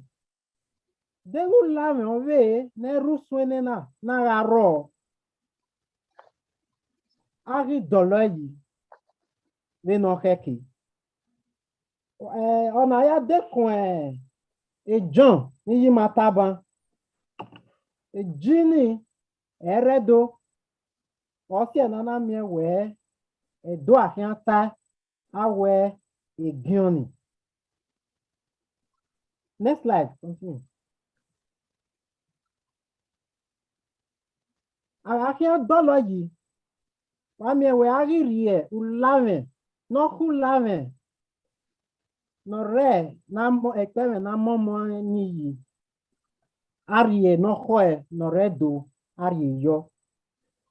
deghẹ u la mwẹ ọvbehe ne ẹ rre usun enena na gha rrọọ, a ghi dọlọ yi vbene ọ khẹke. Eh, ọna ya dekun, eh, John ne I ya ima tama. Ji ni, ẹrrẹdo. Ọ siẹ ne a na miẹn wẹẹ, ẹdo a khian tae, a wẹẹ, egiọn ni. Next slide, continue. A gha khian dọlọ yi, wa miẹn wẹẹ a ghi rhie ulamwẹ ne ọ khu ulamwẹ ne ọ rre ne a mọ, ekpẹmwẹ ne a mọmọ ni yi, a rhie ne ọ khọe ne ọ rre Ẹdo, a rhie yọ.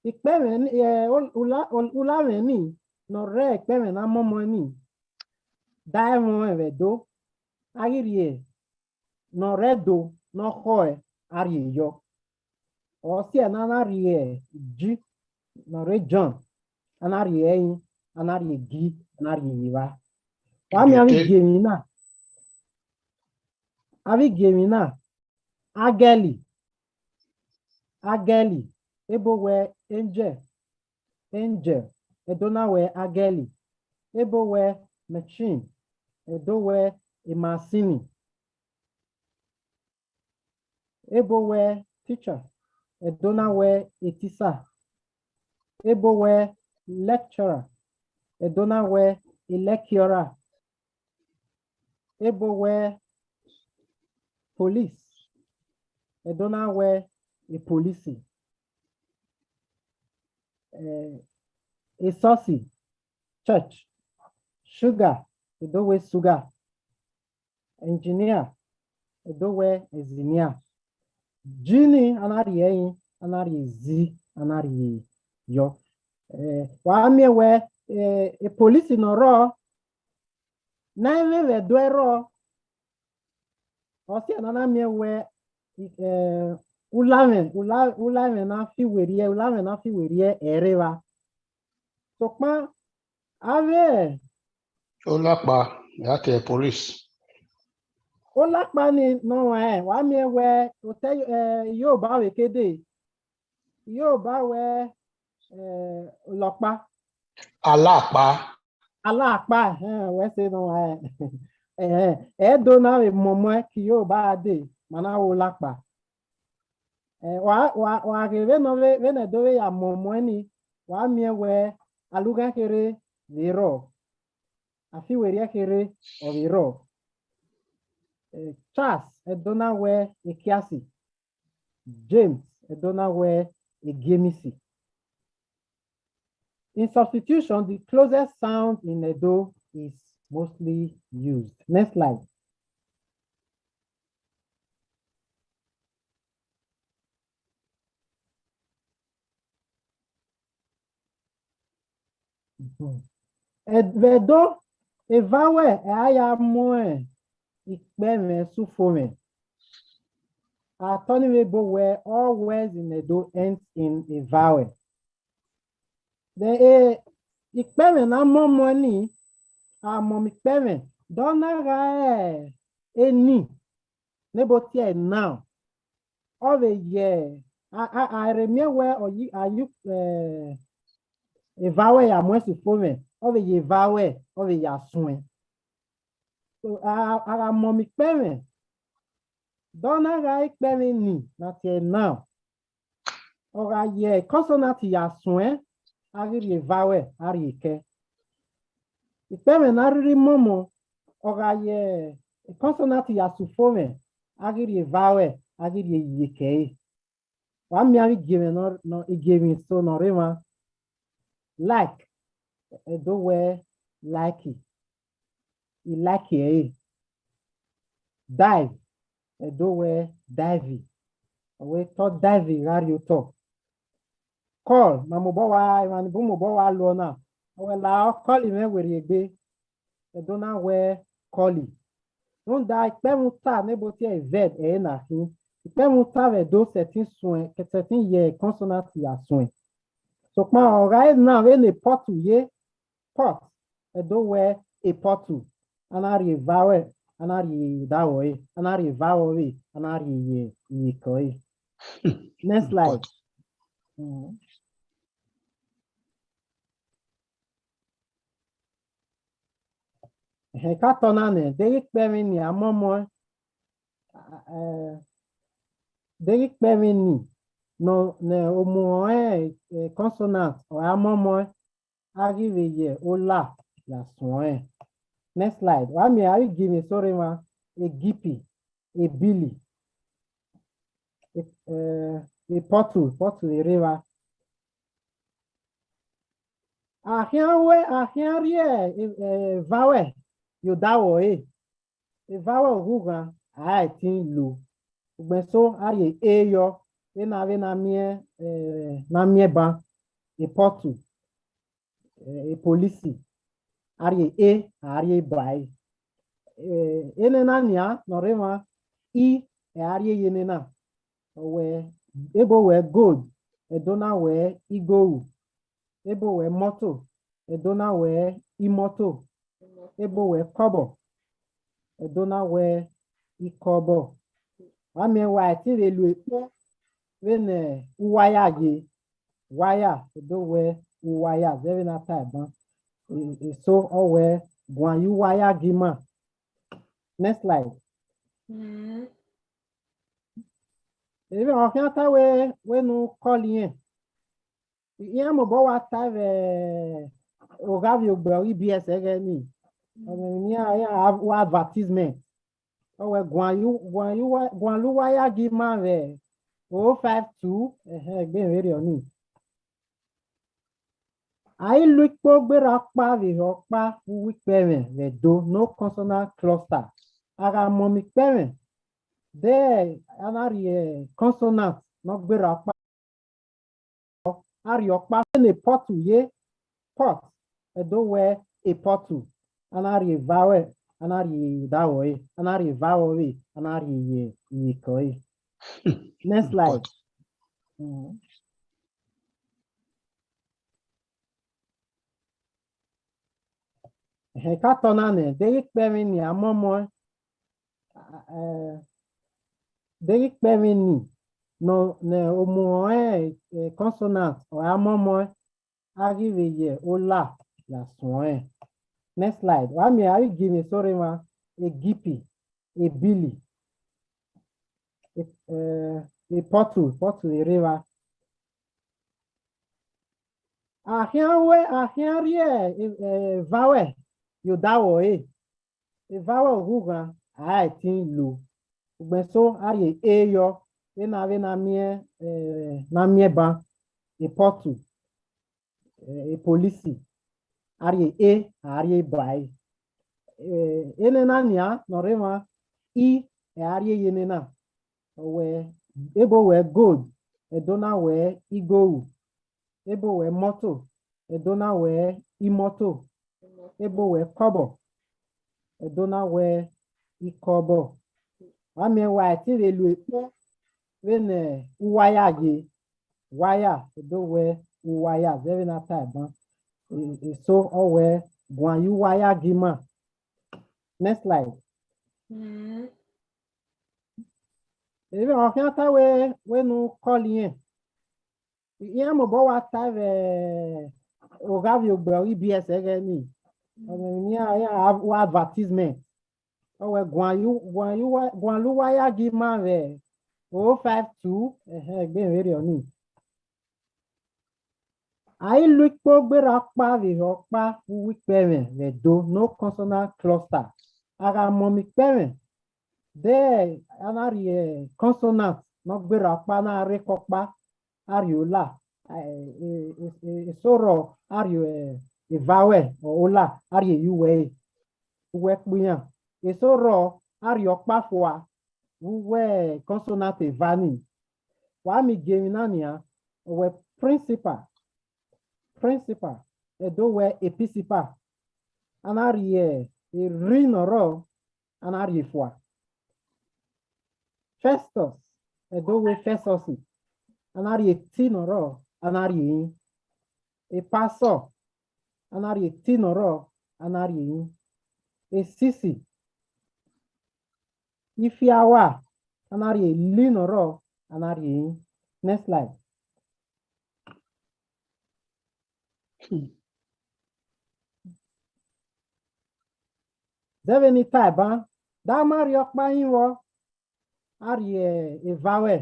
Ekpẹmwẹ ni, eh, ula-, ulamwẹ ni ne ọ rre ekpẹmwẹ ne a mọmọ ni, da ẹmwẹ vbe Ẹdo, a ghi rhie ne ọ rre Ẹdo ne ọ khọe, a rhie yọ. Ọ siẹ ne a na rhie Ji ne ọ rre John, a na rhie ẹrin, a na rhie gi, a na rhie iyevba. Wa miẹn avbe igiemwi na, avbe igiemwi na, Agẹli, Agẹli, ebo wẹẹ angel, angel, Ẹdo na wẹẹ Agẹli, ebo wẹẹ machine, Ẹdo wẹẹ emasini, ebo wẹẹ teacher, Ẹdo na wẹẹ etisa, ebo wẹẹ lecturer, Ẹdo na wẹẹ elẹkiọra, ebo wẹẹ police, Ẹdo na wẹẹ epolisi, eh, esọsi, church, sugar, Ẹdo wẹẹ sugar, engineer, Ẹdo wẹẹ engineer. Ji ni, a na rhie ẹrin, a na rhie zi, a na rhie yọ. Eh, wa miẹn wẹẹ, eh, epolisi ne ọ rrọọ, ne a i mwẹ vbe Ẹdo ẹrrọọ, ọ siẹ ne a na miẹn wẹẹ, eh, ulamwẹ, ula-, ulamwẹ ne a fi werriẹ, ulamwẹ ne a fi werriẹ ẹre evba. Sokpan avbe olakpa, ya tie police. Olakpa ni ne ọ rẹn, wa miẹn wẹẹ otọ, eh, Yoruba vbe kede, Yoruba wẹẹ, eh, olọkpa. Alakpa. Alakpa, ẹhẹn, wẹ sẹ nọ, ẹhẹn, Ẹdo na vbe mọmọ ẹn ke Yoruba dee, ma na wẹẹ olakpa. Eh, wa, wa, wa ghe vbene ọ vbe, vbene Ẹdo vbe ya mọmọ ẹn ni, wa miẹn wẹẹ alughaẹn kherhe vbe rrọọ, afiwerriẹ kherhe ọ vbe rrọọ. Eh, Charles, Ẹdo na wẹẹ ekiasi. James, Ẹdo na wẹẹ egiemisi. In substitution, the closest sound in Edo is mostly used. Next slide. Vbe Ẹdo, eva ruẹ ẹre a ya mu ikpẹmwẹ sẹ ufomwẹ. A tọ ni vbe ebo wẹẹ, all words in Edo ends in a vowel. Then, eh, ikpẹmwẹ ne a mọmọ ni, a mọmọ ikpẹmwẹ, de ọ na gha re eni, ne ebo tie noun, ọ vbe ye, a, a, a rhe miẹn wẹẹ ọ yi, a yi, eh, eva ruẹ ya muẹn sẹ ufomwẹ, ọ vbe ye eva ruẹ, ọ vbe ya suẹn. So, a, a gha mọmọ ikpẹmwẹ, de ọ na gha re ikpẹmwẹ ni ne a tie noun, ọ gha ye consonant ya suẹn, a ghi rhie vowel, a rhie kẹ. Ikpẹmwẹ ne a rhirhi mọmọ, ọ gha ye consonant ya sẹ ufomwẹ, a ghi rhie vowel, a ghi rhie iyeke ẹre. Wa miẹn avbe igiemwi nọ, nọ, igiemwi eso ne ọ rre emwa. Like, Ẹdo wẹẹ like, I like ẹre. Dive, Ẹdo wẹẹ dive, ọ wẹẹ te ọ dive gha rrie otọ. Call, ma mobọ wa, emwa ni bun mobọ wa lo na, ọ wẹẹ la ọ call mwẹ werriegbe, Ẹdo na wẹẹ call. Rhunmwuda ikpẹmwẹ uta ne ebo tie verb ẹre na khin. Ikpẹmwẹ uta vbe Ẹdo sẹtin suẹn, sẹtin ye consonant ya suẹn. Sokpan ọ gha re noun vbene pot ye, pot, Ẹdo wẹẹ a pot, a na rhie vowel, a na rhie odaro ẹre, a na rhie vowel vbe, a na rhie iyeke ẹre. Next slide. Pot. Mm. Ẹhẹn, ka tọ na nẹ, deghẹ ikpẹmwẹ ni a mọmọ, eh, Deghẹ ikpẹmwẹ ni nọ ne omuhẹn, eh, consonant ọre a mọmọ, a ghi vbe ye ola ya suẹn. Next slide. Wa miẹn a ghi gie mwẹ eso rre emwa: egipi, ebili, e, eh, epọtu, epọtu vbe rre evba. A khian wẹ, a khian rhie, eh, eh, vowel ye odaro ẹre. Vowel ughughan, a i tin lo. Ugbẹn eso, a rhie e yọ, vbene, vbene a miẹn, eh, ne a miẹn ban, epọtu, eh, epolisi, a rhie e, a rhie ba ẹre. Eh, enena nian ne ọ rre emwa, i, a rhie ye enena. Ọ wẹ, ebo wẹ gold, Ẹdo na wẹ igoru. Ebo wẹ mọto, Ẹdo na wẹ imọto. Ebo wẹ kọbọ, Ẹdo na wẹ ikọbọ. Wa miẹn wa i te vbe lu ekpo vbene uwaya ye. Waya, Ẹdo wẹ uwaya, zẹ vbene a ta ẹban. E, eso ọ wẹ guan ye uwaya gie ima. Next slide. Mm. Emwi ọ khian ta wẹ, wẹ ne u call irẹn. Iran mobọ wa ta vbe ogha vbe ogbe ọghe E B S ẹghẹ ni. Ọ mwẹ iran, iran wa advertisement. Ọ wẹ guan ye u-, guan ye uwa-, guan lu uwaya gie ima vbe o five two, ẹhẹn, egbe vberriọ ni. A i lu ikpo gberra ọkpa vbe ehe ọkpa vbe uwu ikpẹmwẹ vbe Ẹdo, no consonant cluster. A gha mọmọ ikpẹmwẹ, de a na rhie consonant ne ọ gberra ọkpa. A rhie ọkpa vbene pot ye, pot, Ẹdo wẹ epọtu, a na rhie vowel, a na rhie ye odaro ẹre, a na rhie vowel vbe, a na rhie ye iyeke ẹre. Next slide. Pot. Mm. Ehẹn, ka tọ na nẹ, deghẹ ikpẹmwẹ ni a mọmọ, eh, deghẹ ikpẹmwẹ ni nọ ne omuhẹn, eh, consonant ọre a mọmọ, a ghi vbe ye ola ya suẹn. Next slide. Wa miẹn a ghi gie mwẹ eso rre emwa: egipi, ebili, e-, eh, epọtu, epọtu vbe rre evba. A khian wẹ, a khian rhie, eh, eh, vowel ye odaro ẹre. Vowel ughughan, a i tin lo. Ugbẹn eso, a rhie e yọ, vbene, vbene a miẹn, eh, ne a miẹn ban, epọtu, eh, epolisi, a rhie e, a rhie ba ẹre. Eh, enena nian ne ọ rre emwa, i, a rhie ye enena. Ọ wẹ, ebo wẹ gold, Ẹdo na wẹ igoru. Ebo wẹ mọto, Ẹdo na wẹ imọto. Ebo wẹ kọbọ, Ẹdo na wẹ ikọbọ. Wa miẹn wa i te vbe lu ekpo vbene uwaya ye. Waya, Ẹdo wẹ uwaya, zẹ vbene a ta ẹban. E-, eso ọ wẹ guan ye uwaya gie ima. Next slide. Mm. Emwi ọ khian ta wẹ, wẹ ne u call irẹn. Iran mobọ wa ta vbe ogha vbe ogbe ọghe E B S ẹghẹ ni. Ọ mwẹ iran, iran wa advertisement. Ọ wẹ guan ye u-, guan ye uwa-, guan lu uwaya gie ima vbe o five two, ẹhẹn, egbe vberriọ ni. A i lu ikpo gberra ọkpa vbe ehe ọkpa vbe uwu ikpẹmwẹ vbe Ẹdo, no consonant cluster. A gha mọmọ ikpẹmwẹ, de a na rhie consonant ne ọ gberra ọkpa na rre ke ọkpa, a rhie ola, eh, eh, eh, eh, eso rrọọ, a rhie, eh, vowel, ọ ola, a rhie ye uwu ẹre, uwu ẹkpo iran. Eso rrọọ, a rhie ọkpa fua vbe uwu consonant eva ni. Wa miẹn igiemwi na nian, ọ wẹ principal, principal, Ẹdo wẹ episipal, a na rhie erri ne ọ rrọọ, a na rhie fua. Festus, Ẹdo wẹ Festus, a na rhie ti ne ọ rrọọ, a na rhie rin. Epasọ, a na rhie ti ne ọ rrọọ, a na rhie rin. Esisi, ifiawa, a na rhie li ne ọ rrọọ, a na rhie rin. Next slide. Zẹ vbene I ta ẹban, da ma rhie ọkpa rinmwọ, a rhie eva ruẹ,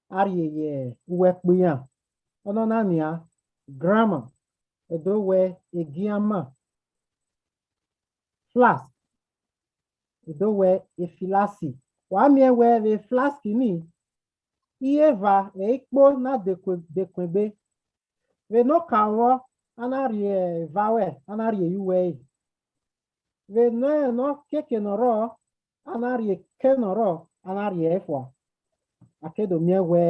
a rhie ye uwu ẹkpo iran. Ọnọna nian, grammar, e do wẹ egiama. Flask, e do wẹ efilasi. Wa miẹn wẹ vbe flask ni, iye eva ẹre i kpo na dekue-, dekuegbe. Vbene okaro vbọ, a na rhie vowel, a na rhie ye uwu ẹre. Vbene ọ kiekie ne ọ rrọọ, a na rhie eke ne ọ rrọọ, a na rhie ẹre fua. A ke do miẹn wẹ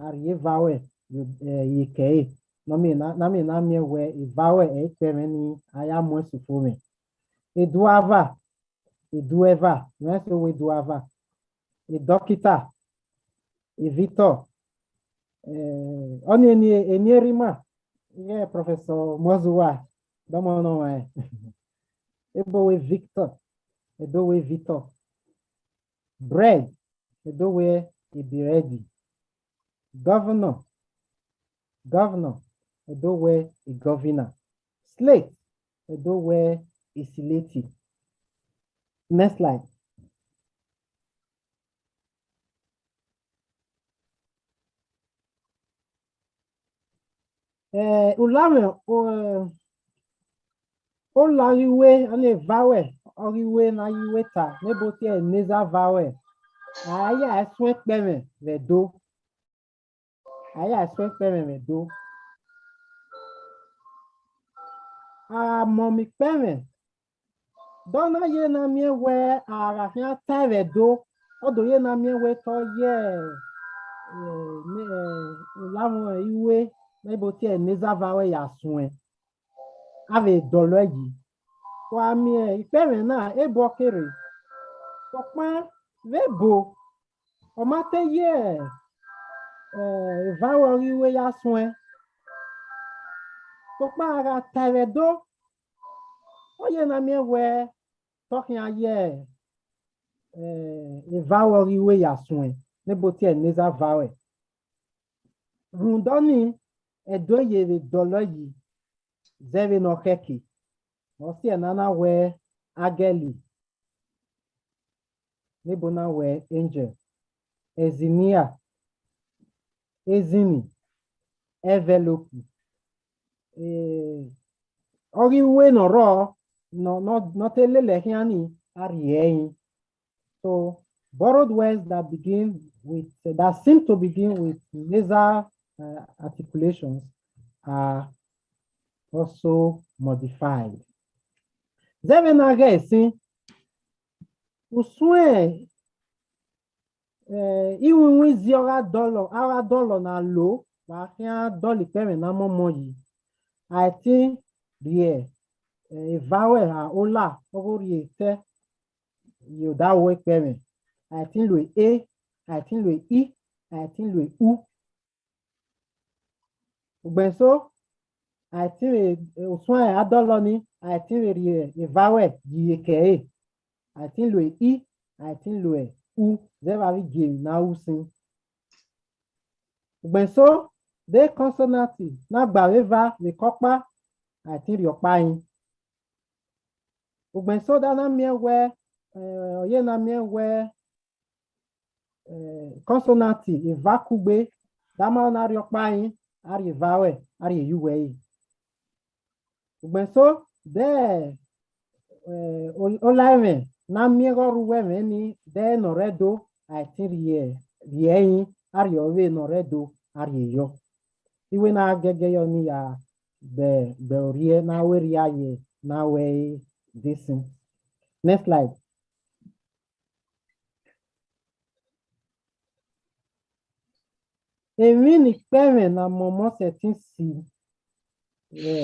a rhie vowel ye, eh, ye eke ẹre. Ne ọ miẹn na, ne a miẹn na miẹn wẹ vowel ẹre ikpẹmwẹ ni a ya mu ẹse ufomwẹ. Eduava, eduẹva, ne ọ so wẹ eduava. Edọkita, Victor. Eh, ọnii eni, eni erha ima, ighẹ Professor Muozuwa, dọmọ ne ọ rẹn. Ebo wẹ Victor, e do wẹ Victor. Bread, e do wẹ ebrẹdi. Governor, governor, e do wẹ igọvina. Slate, e do wẹ isileti. Next slide. Eh, ulamwẹ, eh, ola ghi wẹ, ọnii vowel, ọ ghi wẹ ne a ghi wẹ ta, ne ebo tie nasal vowel. A ya suẹn ikpẹmwẹ vbe Ẹdo. A ya suẹn ikpẹmwẹ vbe Ẹdo. A mọmọ ikpẹmwẹ, de ọ na ye ne a miẹn wẹ a gha khian ta vbe Ẹdo, ọ do ye ne a miẹn wẹ te ọ ye, eh, ne, eh, ulamwẹ iwe, ne ebo tie nasal vowel ya suẹn, a vbe dọlọ yi. Wa miẹn ikpẹmwẹ na, ebo ọ ke rre. Sokpan vbe ebo, ọ ma te ye, eh, vowel ọghe iwe ya suẹn. Sokpan a gha ta vbe Ẹdo, ọ ye ne a miẹn wẹ te ọ khian ye, eh, vowel ọghe iwe ya suẹn, ne ebo tie nasal vowel. Rhunmwuda ọnii, Ẹdo ye vbe dọlọ yi zẹ vbene ọ khẹke. Ọ si ẹre ne a na wẹ agẹli, ne ebo na wẹ angel, ẹzinia, ezinni, envelope. Eh, ọghe iwe ne ọ rrọọ, ne ọ, ne ọ, ne ọ te lele khian ni, a rhie ẹre. So, borrowed words that begin with, that seem to begin with nasal, uh, articulations are also modified. Zẹ vbene a ghẹ sin, usun, eh, iwinwin izi ọ gha dọlọ, a gha dọlọ ne a lo, wa khian dọlọ ikpẹmwẹ na mọmọ yi. A i tin rhie, eh, vowel, a, ola ọghe orhie etẹ ye odaro ikpẹmwẹ. A i tin lo e, a i tin lo e i, a i tin lo e u. Ugbẹn eso, a i tin vbe, usun a dọlọ ni, a i tin vbe rhie vowel yi eke ẹre. A i tin lo e i, a i tin lo e u, zẹ vbe avbe igiemwi ne a ru sin. Ugbẹn eso, de consonant na gba vbe eva vbe eke ọkpa, a i tin rhie ọkpa rin. Ugbẹn eso da na miẹn wẹ, eh, ọ ye ne a miẹn wẹ, eh, consonant eva kugbe, da ma na rhie ọkpa rin, a rhie vowel, a rhie ye uwu ẹre. Ugbẹn eso, de, eh, o-, ola ẹmwẹ ne a miẹn ghe ọ rre uwu ẹmwẹ ni, de ne ọ rre Ẹdo, a i tin rhie, rhie ẹre rin, a rhie ọvbehe ne ọ rre Ẹdo, a rhie yọ. Iwe na gẹgẹ yọ ne I ya gbe, gbe orhiẹ ne a wẹ rhia ye, ne a wẹ ẹre de sin. Next slide. Emwi ne ikpẹmwẹ ne a mọmọ sẹtin si vbe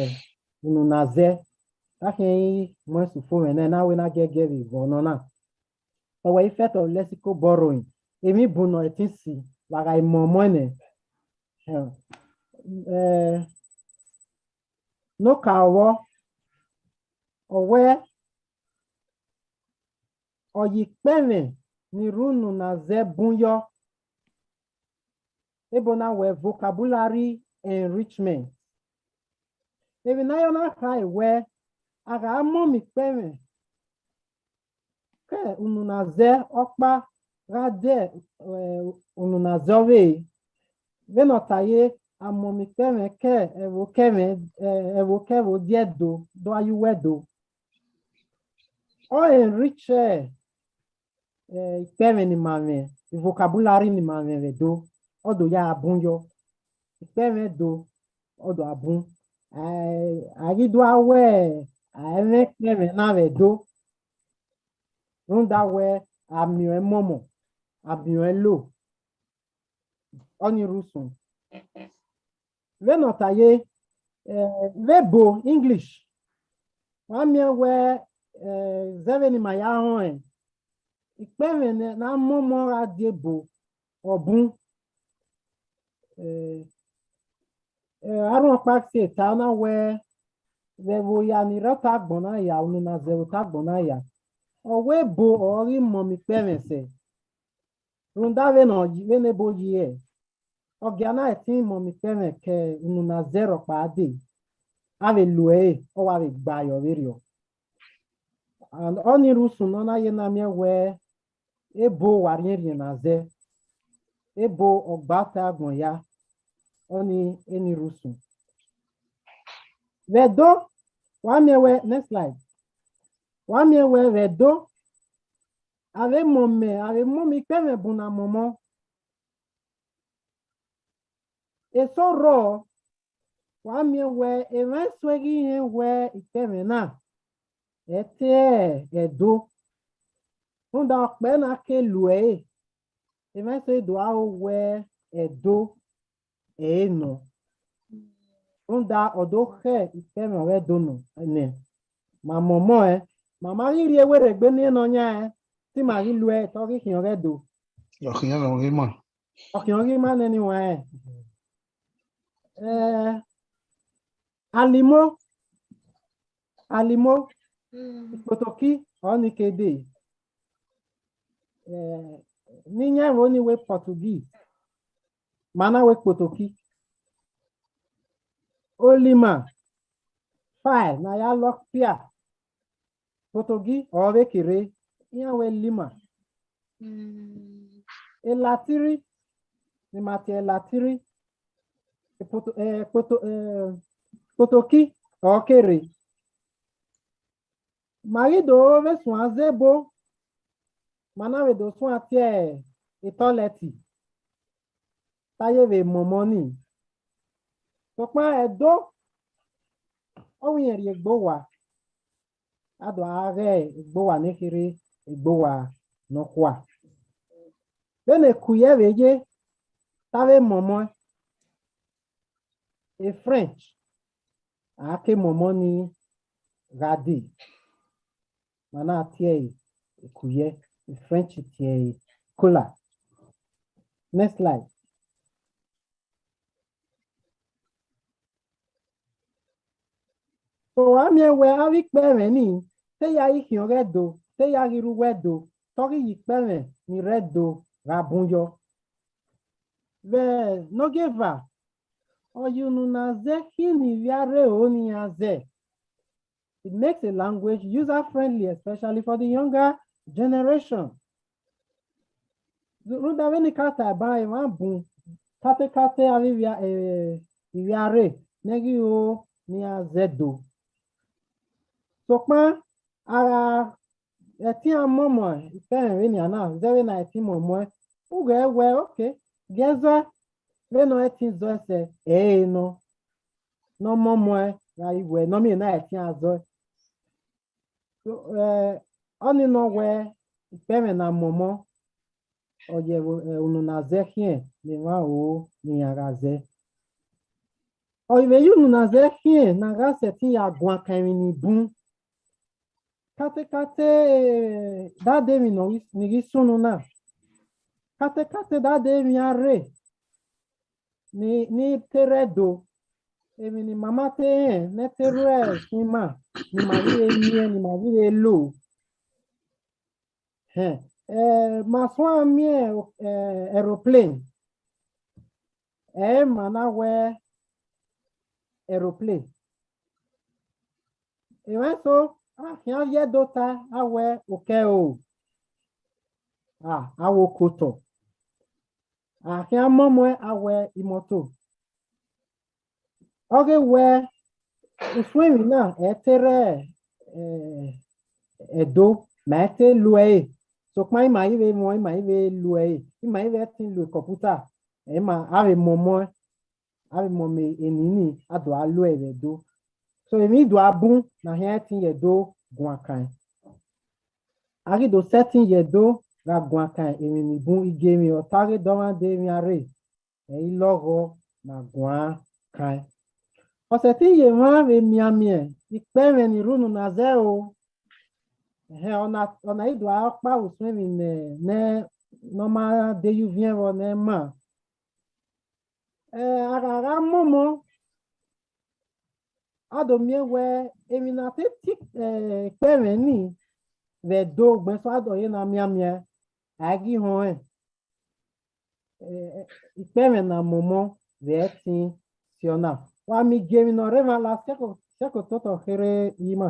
unu na zẹ, a khian i mu ẹse ufomwẹ nẹ, ne a wẹ ne a giẹgiẹ vbe vbe ọnọna. Ọ wẹ effect of lexical borrowing, emwi bun ne ọ i tin si, wa gha i mọmọ nẹ. Eh, eh, ne okaro vbọ, ọ wẹ, ọ ye ikpẹmwẹ ni rre unu na zẹ bun yọ, ebo na wẹ vocabulary enrichment. Emwi ne a ya na khare wẹ, a gha mọmọ ikpẹmwẹ ke unu na zẹ ọkpa gha de, eh, unu na zẹ ọvbehe, Vbene ọ ta ye, amọmọ ikpẹmwẹ ke ẹvbo ke ẹvbo, eh, ẹvbo ke ẹvbo di Ẹdo, do a ye uwu Ẹdo. Ọ enrich, eh, ikpẹmwẹ ne ima mwẹ, vocabulary ne ima mwẹ vbe Ẹdo, ọ do ya bun yọ. Ikpẹmwẹ Ẹdo, ọ do a bun. Eh, a ghi do a wẹ, a i mwẹ ikpẹmwẹ na vbe Ẹdo, rhunmwuda wẹ, a miẹn ọẹn mọmọ, a miẹn ọẹn lo. Ọnii rre usun. Vbene ọ ta ye, eh, vbe ebo English, wa miẹn wẹ, eh, zẹ vbene ima ya rẹn ọnrẹn, ikpẹmwẹ ne, ne a mọmọ gha die ebo, ọ bun. Eh, eh, arhuọkpa si eta na wẹ, vbe ẹvbo hia ni rre otọ agbọn na hia, unu na zẹ vbe otọ agbọn na hia, ọ wẹ ebo ọre ọ ghi mọmọ ikpẹmwẹ sẹ. Rhunmwuda vbene ọ yi, vbene ebo yi ẹe, ọ gia na ẹtin mọmọ ikpẹmwẹ ke unu na zẹ rhọkpa dee, a vbe lo ẹre, ọ wa vbe gba yọ vberriọ. And ọnii rre usun ne ọ na ye na miẹn wẹ ebo wa rhiẹnrhiẹn na zẹ, ebo ọ gba otọ agbọn ya, ọnii, eni rre usun. Vbe Ẹdo, wa miẹn wẹ, next slide, wa miẹn wẹ vbe Ẹdo, a vbe mọmọ, a vbe mọmọ ikpẹmwẹ bun na mọmọ. Eso rrọọ, wa miẹn wẹ emwa eso ghi rẹn wẹ ikpẹmwẹ na, ẹ te Ẹdo. Rhunmwuda ọkpẹ na ke lu ẹre, emwa eso do aro wẹ Ẹdo ẹre nọ. Rhunmwuda ọ do khẹ ikpẹmwẹ ọghe Ẹdo nọ nẹ. Ma mọmọ ẹn, ma ma ghi rhie werriegbe ne nọ yan ẹn, te ima ghi lu ẹre, te ọ ghi khian ọghe Ẹdo. Ọ khian ọghe ima. Ọ khian ọghe ima nene iwan ẹn. Eh, alimo, alimo, ikpotoki, ọnii ke dee. Eh, ne iyan ẹvbo ni wẹ Portuguese, ma na wẹ ikpotoki. Olima, file, ne a ya lọ kpia. Ikpotogi ọ vbe ke rre, iran wẹ lima. Mm. Elatiri, ne ima tie elatiri, ikpoto-, eh, ikpoto-, eh, ikpotoki ọ ke rre. Ma ghi do vbe suẹn zẹ ebo, ma na vbe do suẹn tie etọlẹti, ta ye vbe mọmọ nii. Sokpan Ẹdo, ọ wẹ irẹn rhie egbe owa, a do a ghe egbe owa ne kherhe egbe owa nọkhua. Vbene eku ye vbe ye, ta vbe mọmọ, e French, a ke mọmọ nii gha dee. Ma na tie ẹre eku ye, e French tie ẹre cola. Next slide. So, a miẹn wẹ avbe ikpẹmwẹ nii, te ya ghi khian ọghe Ẹdo, te ya ghi rre uwu Ẹdo, te ọ ghi ye ikpẹmwẹ ni rre Ẹdo gha bun yọ. Vbe ne ogieva, ọ ye unu na zẹ khian ne ivbi arre ro ne iran zẹ. It makes a language user friendly, especially for the younger generation. Rhunmwuda vbene I ka ta ban emwa bun, katekate avbe ivbi a-, eh, ivbi arre ne ghi ro ne iran zẹ Ẹdo. Sokpan a gha ẹtin a mọmọ ikpẹmwẹ vbenian na, zẹ vbene a ẹtin mọmọ ẹn, u ghẹ wẹ, okay, gie zẹ vbene ọ ẹtin zọ ẹsẹ, ẹ i re nọ, ne ọ mọmọ ẹn gha ru wẹ ne ọ miẹn ne a ẹtin a zọ ẹn. So, eh, ọnii nọ wẹ ikpẹmwẹ ne a mọmọ, ọ ye vbe, eh, unu na zẹ khian ne emwa ro ne iran gha zẹ. Ọ vbe ye unu na zẹ khian ne a gha sẹtin ya guan kan emwi ni bun. Katekate, eh, dade emwi ne ọ ghi, ni ghi sunu na. Katekate dade emwi arre ni, ni te rre Ẹdo, emwi ne ima ma te rẹn ne ẹ te rre ẹtin ima, ne ima ghi vbe miẹn, ne ima ghi vbe lo. Hẹn, eh, ma suẹn miẹn, eh, aeroplane. Ẹ i ma na wẹ aeroplane. Emwa eso, a khian ye Ẹdo ta, a wẹ okẹo. A, a wẹ okotọ. A khian mọmọ a wẹ imọto. Ọ ghe wẹ usun emwi na ẹ te rre, eh, Ẹdo, ma ẹ te lu ẹre, sokpan ima i vbe mọ, ima i vbe lu ẹre, ima i vbe ẹtin lu kọmputa, ẹ ma, a vbe mọmọ, a vbe mọmọ eni ni, a do a lu ẹre vbe Ẹdo. So emwi i do a bun na khian ẹtin ye Ẹdo guan kan. A ghi do sẹtin ye Ẹdo gha guan kan emwi ni bun, igiemwi ọta ghe dọmwadẹ emwi a rre, ẹ i lọghọ na guan kan. Ọ sẹtin ye emwa vbe mianmian ikpẹmwẹ ni rhunmwuda zẹ o. Ẹhẹn, ọna, ọna i do a ọkpa vbe usun emwi ne, ne, ne ọ ma de ye uviẹn vbọ ne ma. Eh, a gha gha mọmọ, a do miẹn wẹ emwi ne a te tie, eh, ikpẹmwẹ ni vbe Ẹdo, ugbẹn sẹ a do ye na mianmian, a i ghi họn ẹn. Eh, ikpẹmwẹ na mọmọ vbe ẹtin si ọna. Wa miẹn igiemwi ne ọ rre emwa la, sẹko, sẹko totọ kherhe ima.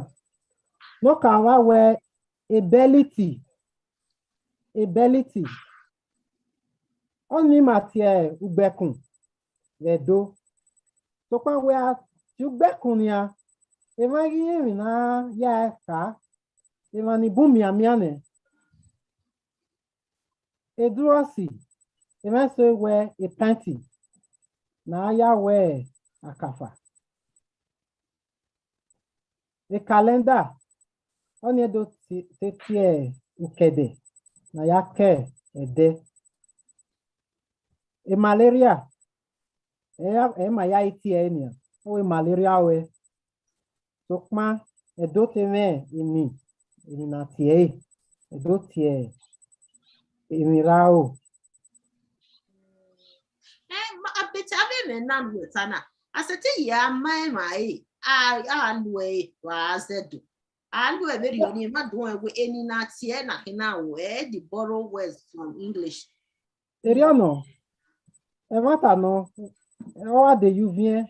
Ne ọ ka vba wẹ ebẹliti, ebẹliti. Ọnii ma tie ugbẹkun vbe Ẹdo. Sokpan wẹ a tie ugbẹkun nian, emwa ghi rẹn emwi ne a ya ẹre kha, emwa ni bun mianmian nẹ. Edurọsi, emwa eso wẹ epẹnti, ne a ya wẹ akafa. Ekalẹnda, ọnii do tie, te tie ukẹdẹ, ne a ya ke ẹdẹ. Malaria, ẹ ya, ẹ ma ya i tie ẹre nian, ọ wẹ malaria ruẹ. Sokpan Ẹdo te mwẹ eni, eni na tie ẹre, Ẹdo tie emwi ra ro. Eh, ma, a bete avbe ẹmwẹ na lu ẹta na, a sẹtin ya ma emwa ẹre, a, a lu ẹre, wa zẹ do. A lu ẹre vberriọ ni, ma duẹn wẹ eni na tie ẹre na khin na ro, ẹ i de borrow words from English. Erriọ nọ, ẹmwata nọ, ọ gha de ye uviẹn.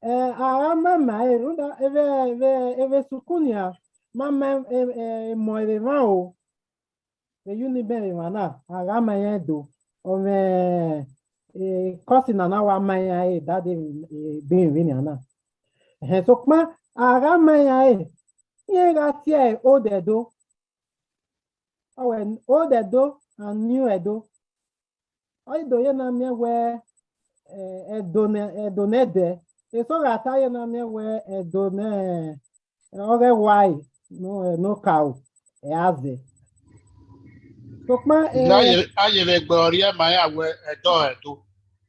Ẹ, a gha ma emwa ẹre, rhunmwuda, evbe, evbe, evbe sukun nian, ma ma, e, e, emọ vbe emwa o. Vbe ye unu bẹn vbe emwa na, a gha ma iran do. Ọ mwẹ, e, kọsi na na wa ma iran ẹre, dade, e, biri vbenian na. Ẹhẹn, sokpan a gha ma iran ẹre, iran gha tie ẹre Old Ẹdo. Ọ wẹ Old Ẹdo and New Ẹdo. Ọ i do ye na miẹn wẹ, eh, Ẹdo ne, Ẹdo ne ẹdẹ. Eso gha ta ye na miẹn wẹ Ẹdo ne, eh, ọghe ẹwae, no, eh, no ka o, ẹ a zẹ. Sokpan, eh, a ye, a ye vbe gbe ọrriẹ ma ya wẹ Ẹdo, Ẹdo.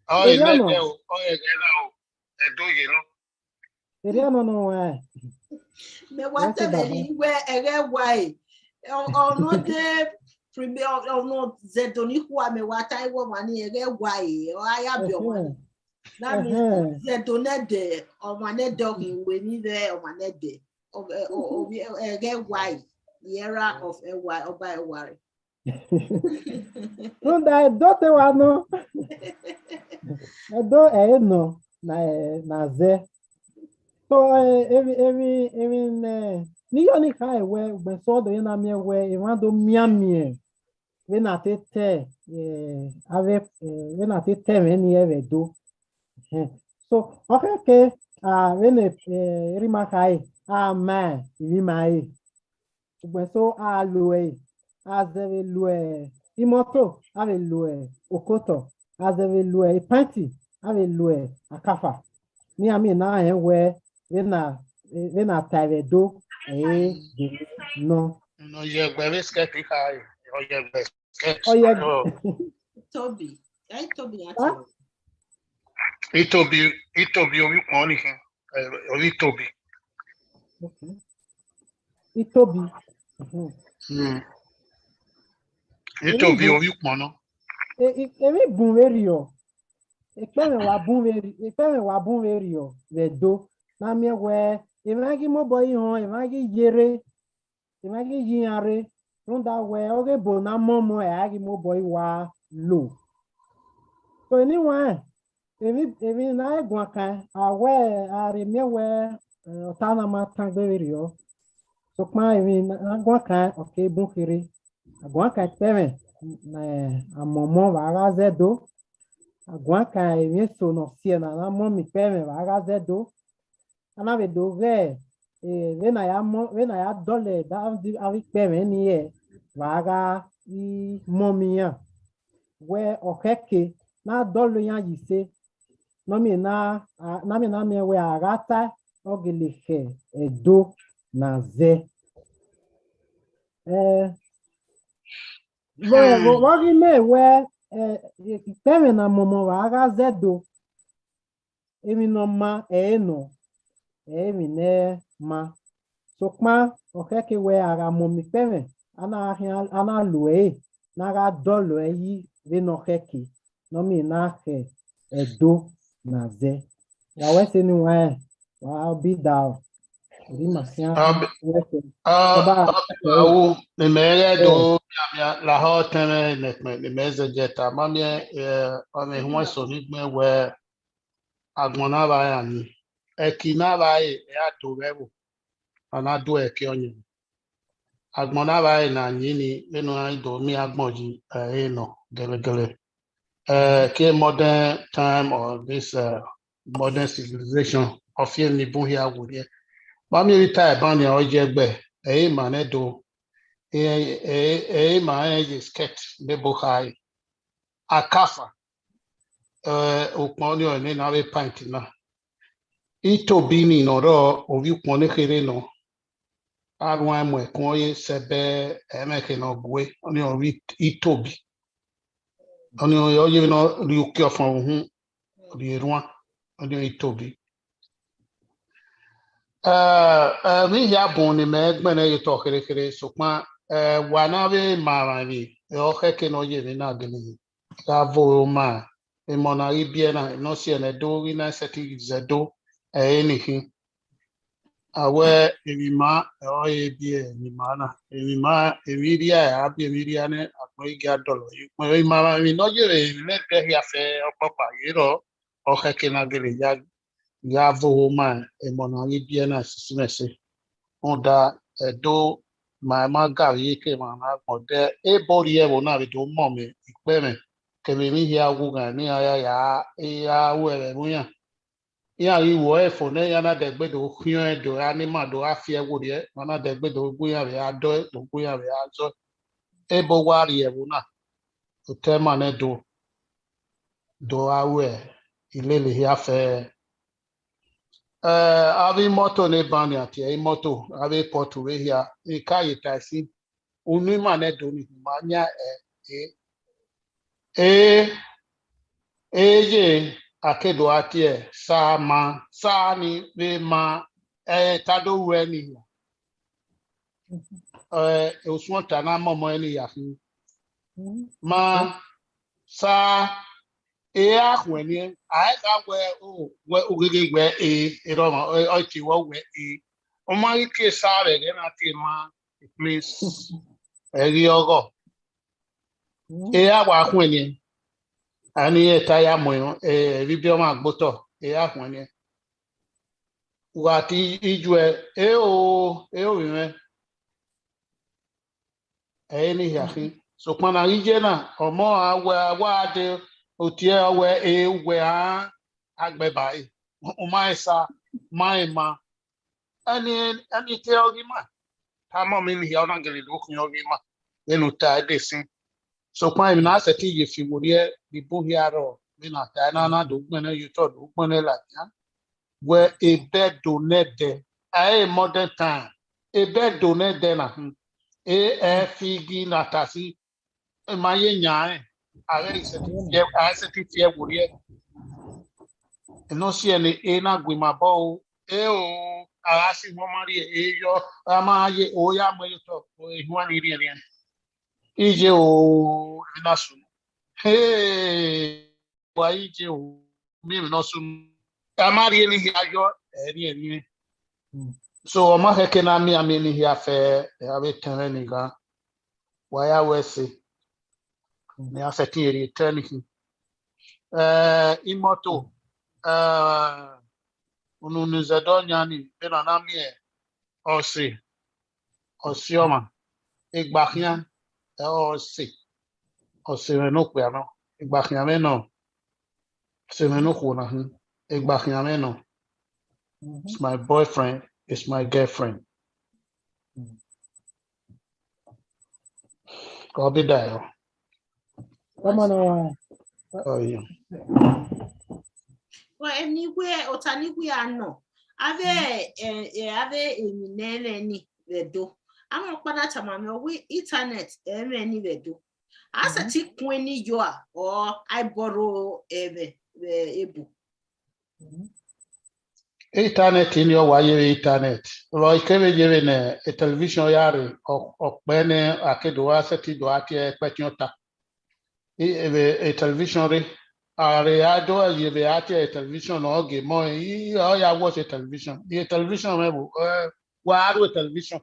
Ọ i erriọ nọ. Mẹdẹ o, ọ i ẹghẹ na o, Ẹdo ye nọ. Erriọ nọ nọ wẹ. Mẹ wa te vbe rhie wẹ ẹghẹ wa e. Ọ, ọ nọ de prime, ọ, ọ nọ zẹdọ ni khua, mẹ wa ta iwẹ ọmwa ni ẹghẹ wa e, ọ a ya biẹ ọmwa ni. That means, ẹhẹn, zẹdọ nẹdẹ, ọmwa nẹdẹ ọ khin wẹ ni vbe ọmwa nẹdẹ. Ọ, ọ, ọ, ọ, ẹghẹ wa e, the era of ẹwa, ọba ẹwa rre. Rhunmwuda Ẹdo te wa nọ. Ẹdo ẹre nọ na, na zẹ. So, eh, emwi, emwi, emwi ne, ne I ya ọnii khare wẹ, ugbẹn sẹ ọ do ye na miẹn wẹ emwa do mianmian vbene a te ta, eh, avbe, eh, vbene a te ta ẹmwẹ ni vbe Ẹdo. Ẹhẹn. So, ọ khẹke, a, vbene, eh, erha ima khare, a ma emwi ima re. Ugbẹn so a lu ẹre, a zẹ vbe lu imọto, a vbe lu okotọ, a zẹ vbe lu ipainti, a vhe lu akafa. Ne iran miẹn ne a rẹn wẹ vbene, vbene a ta ẹvbo Ẹdo, ẹ i gele nọ. Ne ọ ye ẹgbẹ vbe skẹt khare, ọ ye ẹgbẹ skẹt. Ọ ye ẹgbẹ. Tobi, ẹ i Tobi ya. Wa? Tobi. Itobi, Itobi ovbi ukpọn ni khin, ẹ, ovbi Itobi. Okay. Itobi. Mhm. Mm. Itobi ovbi ukpọn nọ. E, e, emwi bun vberriọ. Ekpẹmwẹ wa bun vberri-, ekpẹmwẹ wa bun vberriọ vbe Ẹdo. Na miẹn wẹ, emwa ghi mobọ yi họn, emwa ghi yerre, emwa ghi ye iran rre, rhunmwuda wẹ, ọghe ebo ne a mọmọ, ẹ a ghi mobọ yi wa lo. So, eni wan, emwi, emwi ne a i guan kan, a wẹ, a rhe miẹn wẹ, eh, ọta na ma tangbe vberriọ. Sokpan emwi ne a guan kan, ọ ke bun kherhe. A guan kan ekpẹmwẹ, eh, a mọmọ vbe a gha zẹ Ẹdo. Aguan kan emwi eso ne ọ siẹ na na mọ mi ikpẹmwẹ vbe a gha zẹ do. A na vbe do ghẹ, eh, vbene a ya mọ, vbene a ya dọlọ avbe ikpẹmwẹ ni hẹ, vbe a gha i mọ mi iran. Wẹ ọ khẹke, ne a dọlọ iran ye ise, ne ọ miẹn na, a, ne a miẹn na miẹn wẹ a gha tae, ọ gele khẹ ẹdẹ na zẹ. Eh, vbe, vbe, vbe ọ ghi mẹ wẹ, eh, ikpẹmwẹ na mọmọ vbe a gha zẹ do, emwi ne ọ ma ẹre nọ, ẹ i re emwi ne ẹ ma. Sokpan ọ khẹke wẹ a gha mọ mi ikpẹmwẹ, a na khian, a na lo ẹre, ne a gha dọlọ ẹre yi vbene ọ khẹke, ne ọ miẹn na khẹ ẹdẹ na zẹ. Wa wẹ ẹse ne uwa rẹn, wa bi da ọ, erriọ ima khian. Ab-, wẹ ẹse. A, Ọba, ab-, ẹ, awu, ne mẹ ghẹ do, ẹ, mianmian lahọ tẹmwẹ ne ẹkpẹn, ne mẹ zẹdẹ ta, ma miẹn, ẹ, ọmwa ehunmwu eso ni gbẹn wẹ, agbọn na vba ra ni, ẹki na vba re, ẹ ra do vbe ẹvbo, a na do ẹki ọyẹn. Agbọn na vba re na yin ni, vbene a do miẹn agbọn yi, ẹ, ẹre nọ gẹlẹgẹlẹ. Eh, ke modern time or this, uh, modern civilization, ọ fi emwi ni bun hia werriẹ. Ma miẹn vbe ta ẹban nian, ọ ye ẹgbẹ, ẹ i re ima nẹ do, ẹ, ẹ, ẹ i re ima rẹn ye skirt, ne ebo khare. Akafa, eh, ukpọn ni ọre ne na vbe pint na. Itobi ni ne ọ rrọọ, ovbi ukpọn ne kherhe nọ. A rhuan mu ẹkun ọre sẹ ẹbẹ ẹmwẹ ehe ne ọ gue, ọnii ọ rre Itobi. Ọnii ọ ye vbene ọ rhie uki ọfọn vbe uhunmwu, ọ rhie erhuan, ọnii ọ Itobi. Eh, eh, emwi hia bun ne imẹ gbẹnnẹ ye otọ kherhe kherhe, sokpan, eh, wa na vbe ma emwa emwi, ọ khẹke ne ọ ye emwi na gele gha vo oro ma, emọ ne a ghi biẹ na, emwi ne ọ siẹ ne ẹdẹ ghi na sẹtin zẹ do, ẹ i re ni khin. A wẹ emwi ima, ẹ i re biẹ emwi ima na. Emwi ima, emwi rhia, a biẹ emwi rhia nẹ, agbọn i gia dọlọ ye ukpọn. Emwi ima, emwi ne ọ ye vbe emwi ne ẹdẹ hia fẹ ọkpọkpa ye rrọọ, ọ khẹke na gele ya, ya vo oro ma emọ ne a ghi biẹ na sisi mwẹ ẹse. Rhunmwuda ẹdẹ ma, ma ga vbe iyeke emwa na agbọn, de ebo rri ẹvbo na vbe do mọ mwẹ ikpẹmwẹ, kevbe emwi hia wu ghan ne iran ya, ya, ya ru ẹmwẹ vbe iran. Iran ghi ru ẹre fo nẹ, iran na dẹgbe do khian ẹn do ra ne ima do gha fi ẹe werriẹ, ma na dẹgbe do gu iran vbe a dọe, do gu iran vbe a zọe. Ebo wa rri ẹvbo na, otọ ima nẹ do, do gha ru ilele hia fẹ. Eh, avbe imọto ne ban nian tie imọto, avbe pọtu vbe hia, I ka ye taxi, unu ima nẹ do ni ma yan ẹ, e, e, e ye, a ke do gha tie sa ma, sa ni vbe ma, ẹ ta do ruẹ ni hia. Eh, osuọnta na mọmọ ẹre ni ya khin. Ma sa, e a khuẹn niẹn, a i gha wẹ o, wẹ ogheghe wẹ e, erọmwa, ọ, ọ tie wẹ, wẹ e. Ọ ma ghi ke sa vbe ẹghẹ na tie ma, please. Ẹ ghi ọghọ. E a wa khuẹn niẹn. A ni ẹta ya mu ẹn, eh, vbe ibiẹ ọmwa gbe otọ, e a khuẹn niẹn. Wa te ijuẹ, e o, e o vbe mwẹ. Ẹ i re ni hia khin. Sokpan ne a ghi ye na, ọmọ a wẹ, a wa de, otiẹ ọ wẹ, e wẹ a, a gbẹ ba ẹre. U ma rẹn esa, ma rẹn ema. Ẹni, ẹni te ọghe ima. Tama ọmọ ni hia, ọ na gele do khian ọghe ima. Vbene u ta ẹdẹ sin. Sokpan emwi ne a sẹtin ye fi werriẹ, vbe ibun hia rrọọ, vbene a ta ẹre na, na do gbẹnnẹ ye otọ, do gbẹnnẹ ladian. Wẹ ebe do nẹdẹ, a i re modern time, ebe do nẹdẹ na, hmm, e ẹ fi gi na ta si, ma ye yan rẹn, a ghẹ i sẹtin fi ẹe, a i sẹtin fi ẹe werriẹ. Enọ si ẹre ne e na gu ima obọ o, e o, a gha si wọn ma rrie, e yọ, a ma ye, o ya mu ẹre ye otọ, ehuan ni rhiẹnrhiẹn. Iye o, emwi na sunu. Hey, wa iye o, miẹn emwi ne ọ sunu. A ma rhie ni hia yọ, ẹ rhiẹnrhiẹn. So, ọ ma khẹke ne a miẹn, a miẹn ni hia fẹ, ẹ, avbe etẹn mwẹ ni gha. Wa ya ru ẹse. Ne a sẹtin rhie etẹn ni khin. Ẹ, imọto, ẹ, unu ni zẹdẹ ọyan ni, vbene a na miẹn ọse, ọse ọmwa, egbakhian, ẹ, ọse, ọse mwẹ ne okpia nọ, egbakhian mwẹ nọ. Sẹ mwẹ ne okhuo na hin, egba khian mwẹ nọ. It's my boyfriend, it's my girlfriend. Ọ be dae ọ. Come on, uh, Oh, yeah. Well, ẹni wẹ ọta ni wẹ anọ, avẹ ẹ ẹ avẹ emwi ne ẹmwẹ ni vbe Ẹdo. Amọ ọkpa na tama mwẹ wẹ internet ẹmwẹ ni vbe Ẹdo. A sẹtin kun eni yọ a, or I borrow ẹmwẹ vbe ebo. Internet ni ọ wa yevbe internet. Rọ ikevbe yevbe ne television ya rre, ọ- ọkpẹ ne a ke do wa sẹtin do a tie ẹkpẹtin ọta. I- Evbe television rre, a rre a do yevbe a tie television ne ọ ge mọ, i- ọ ya watch television. Iye television mwẹ vbo, eh, wa ru television.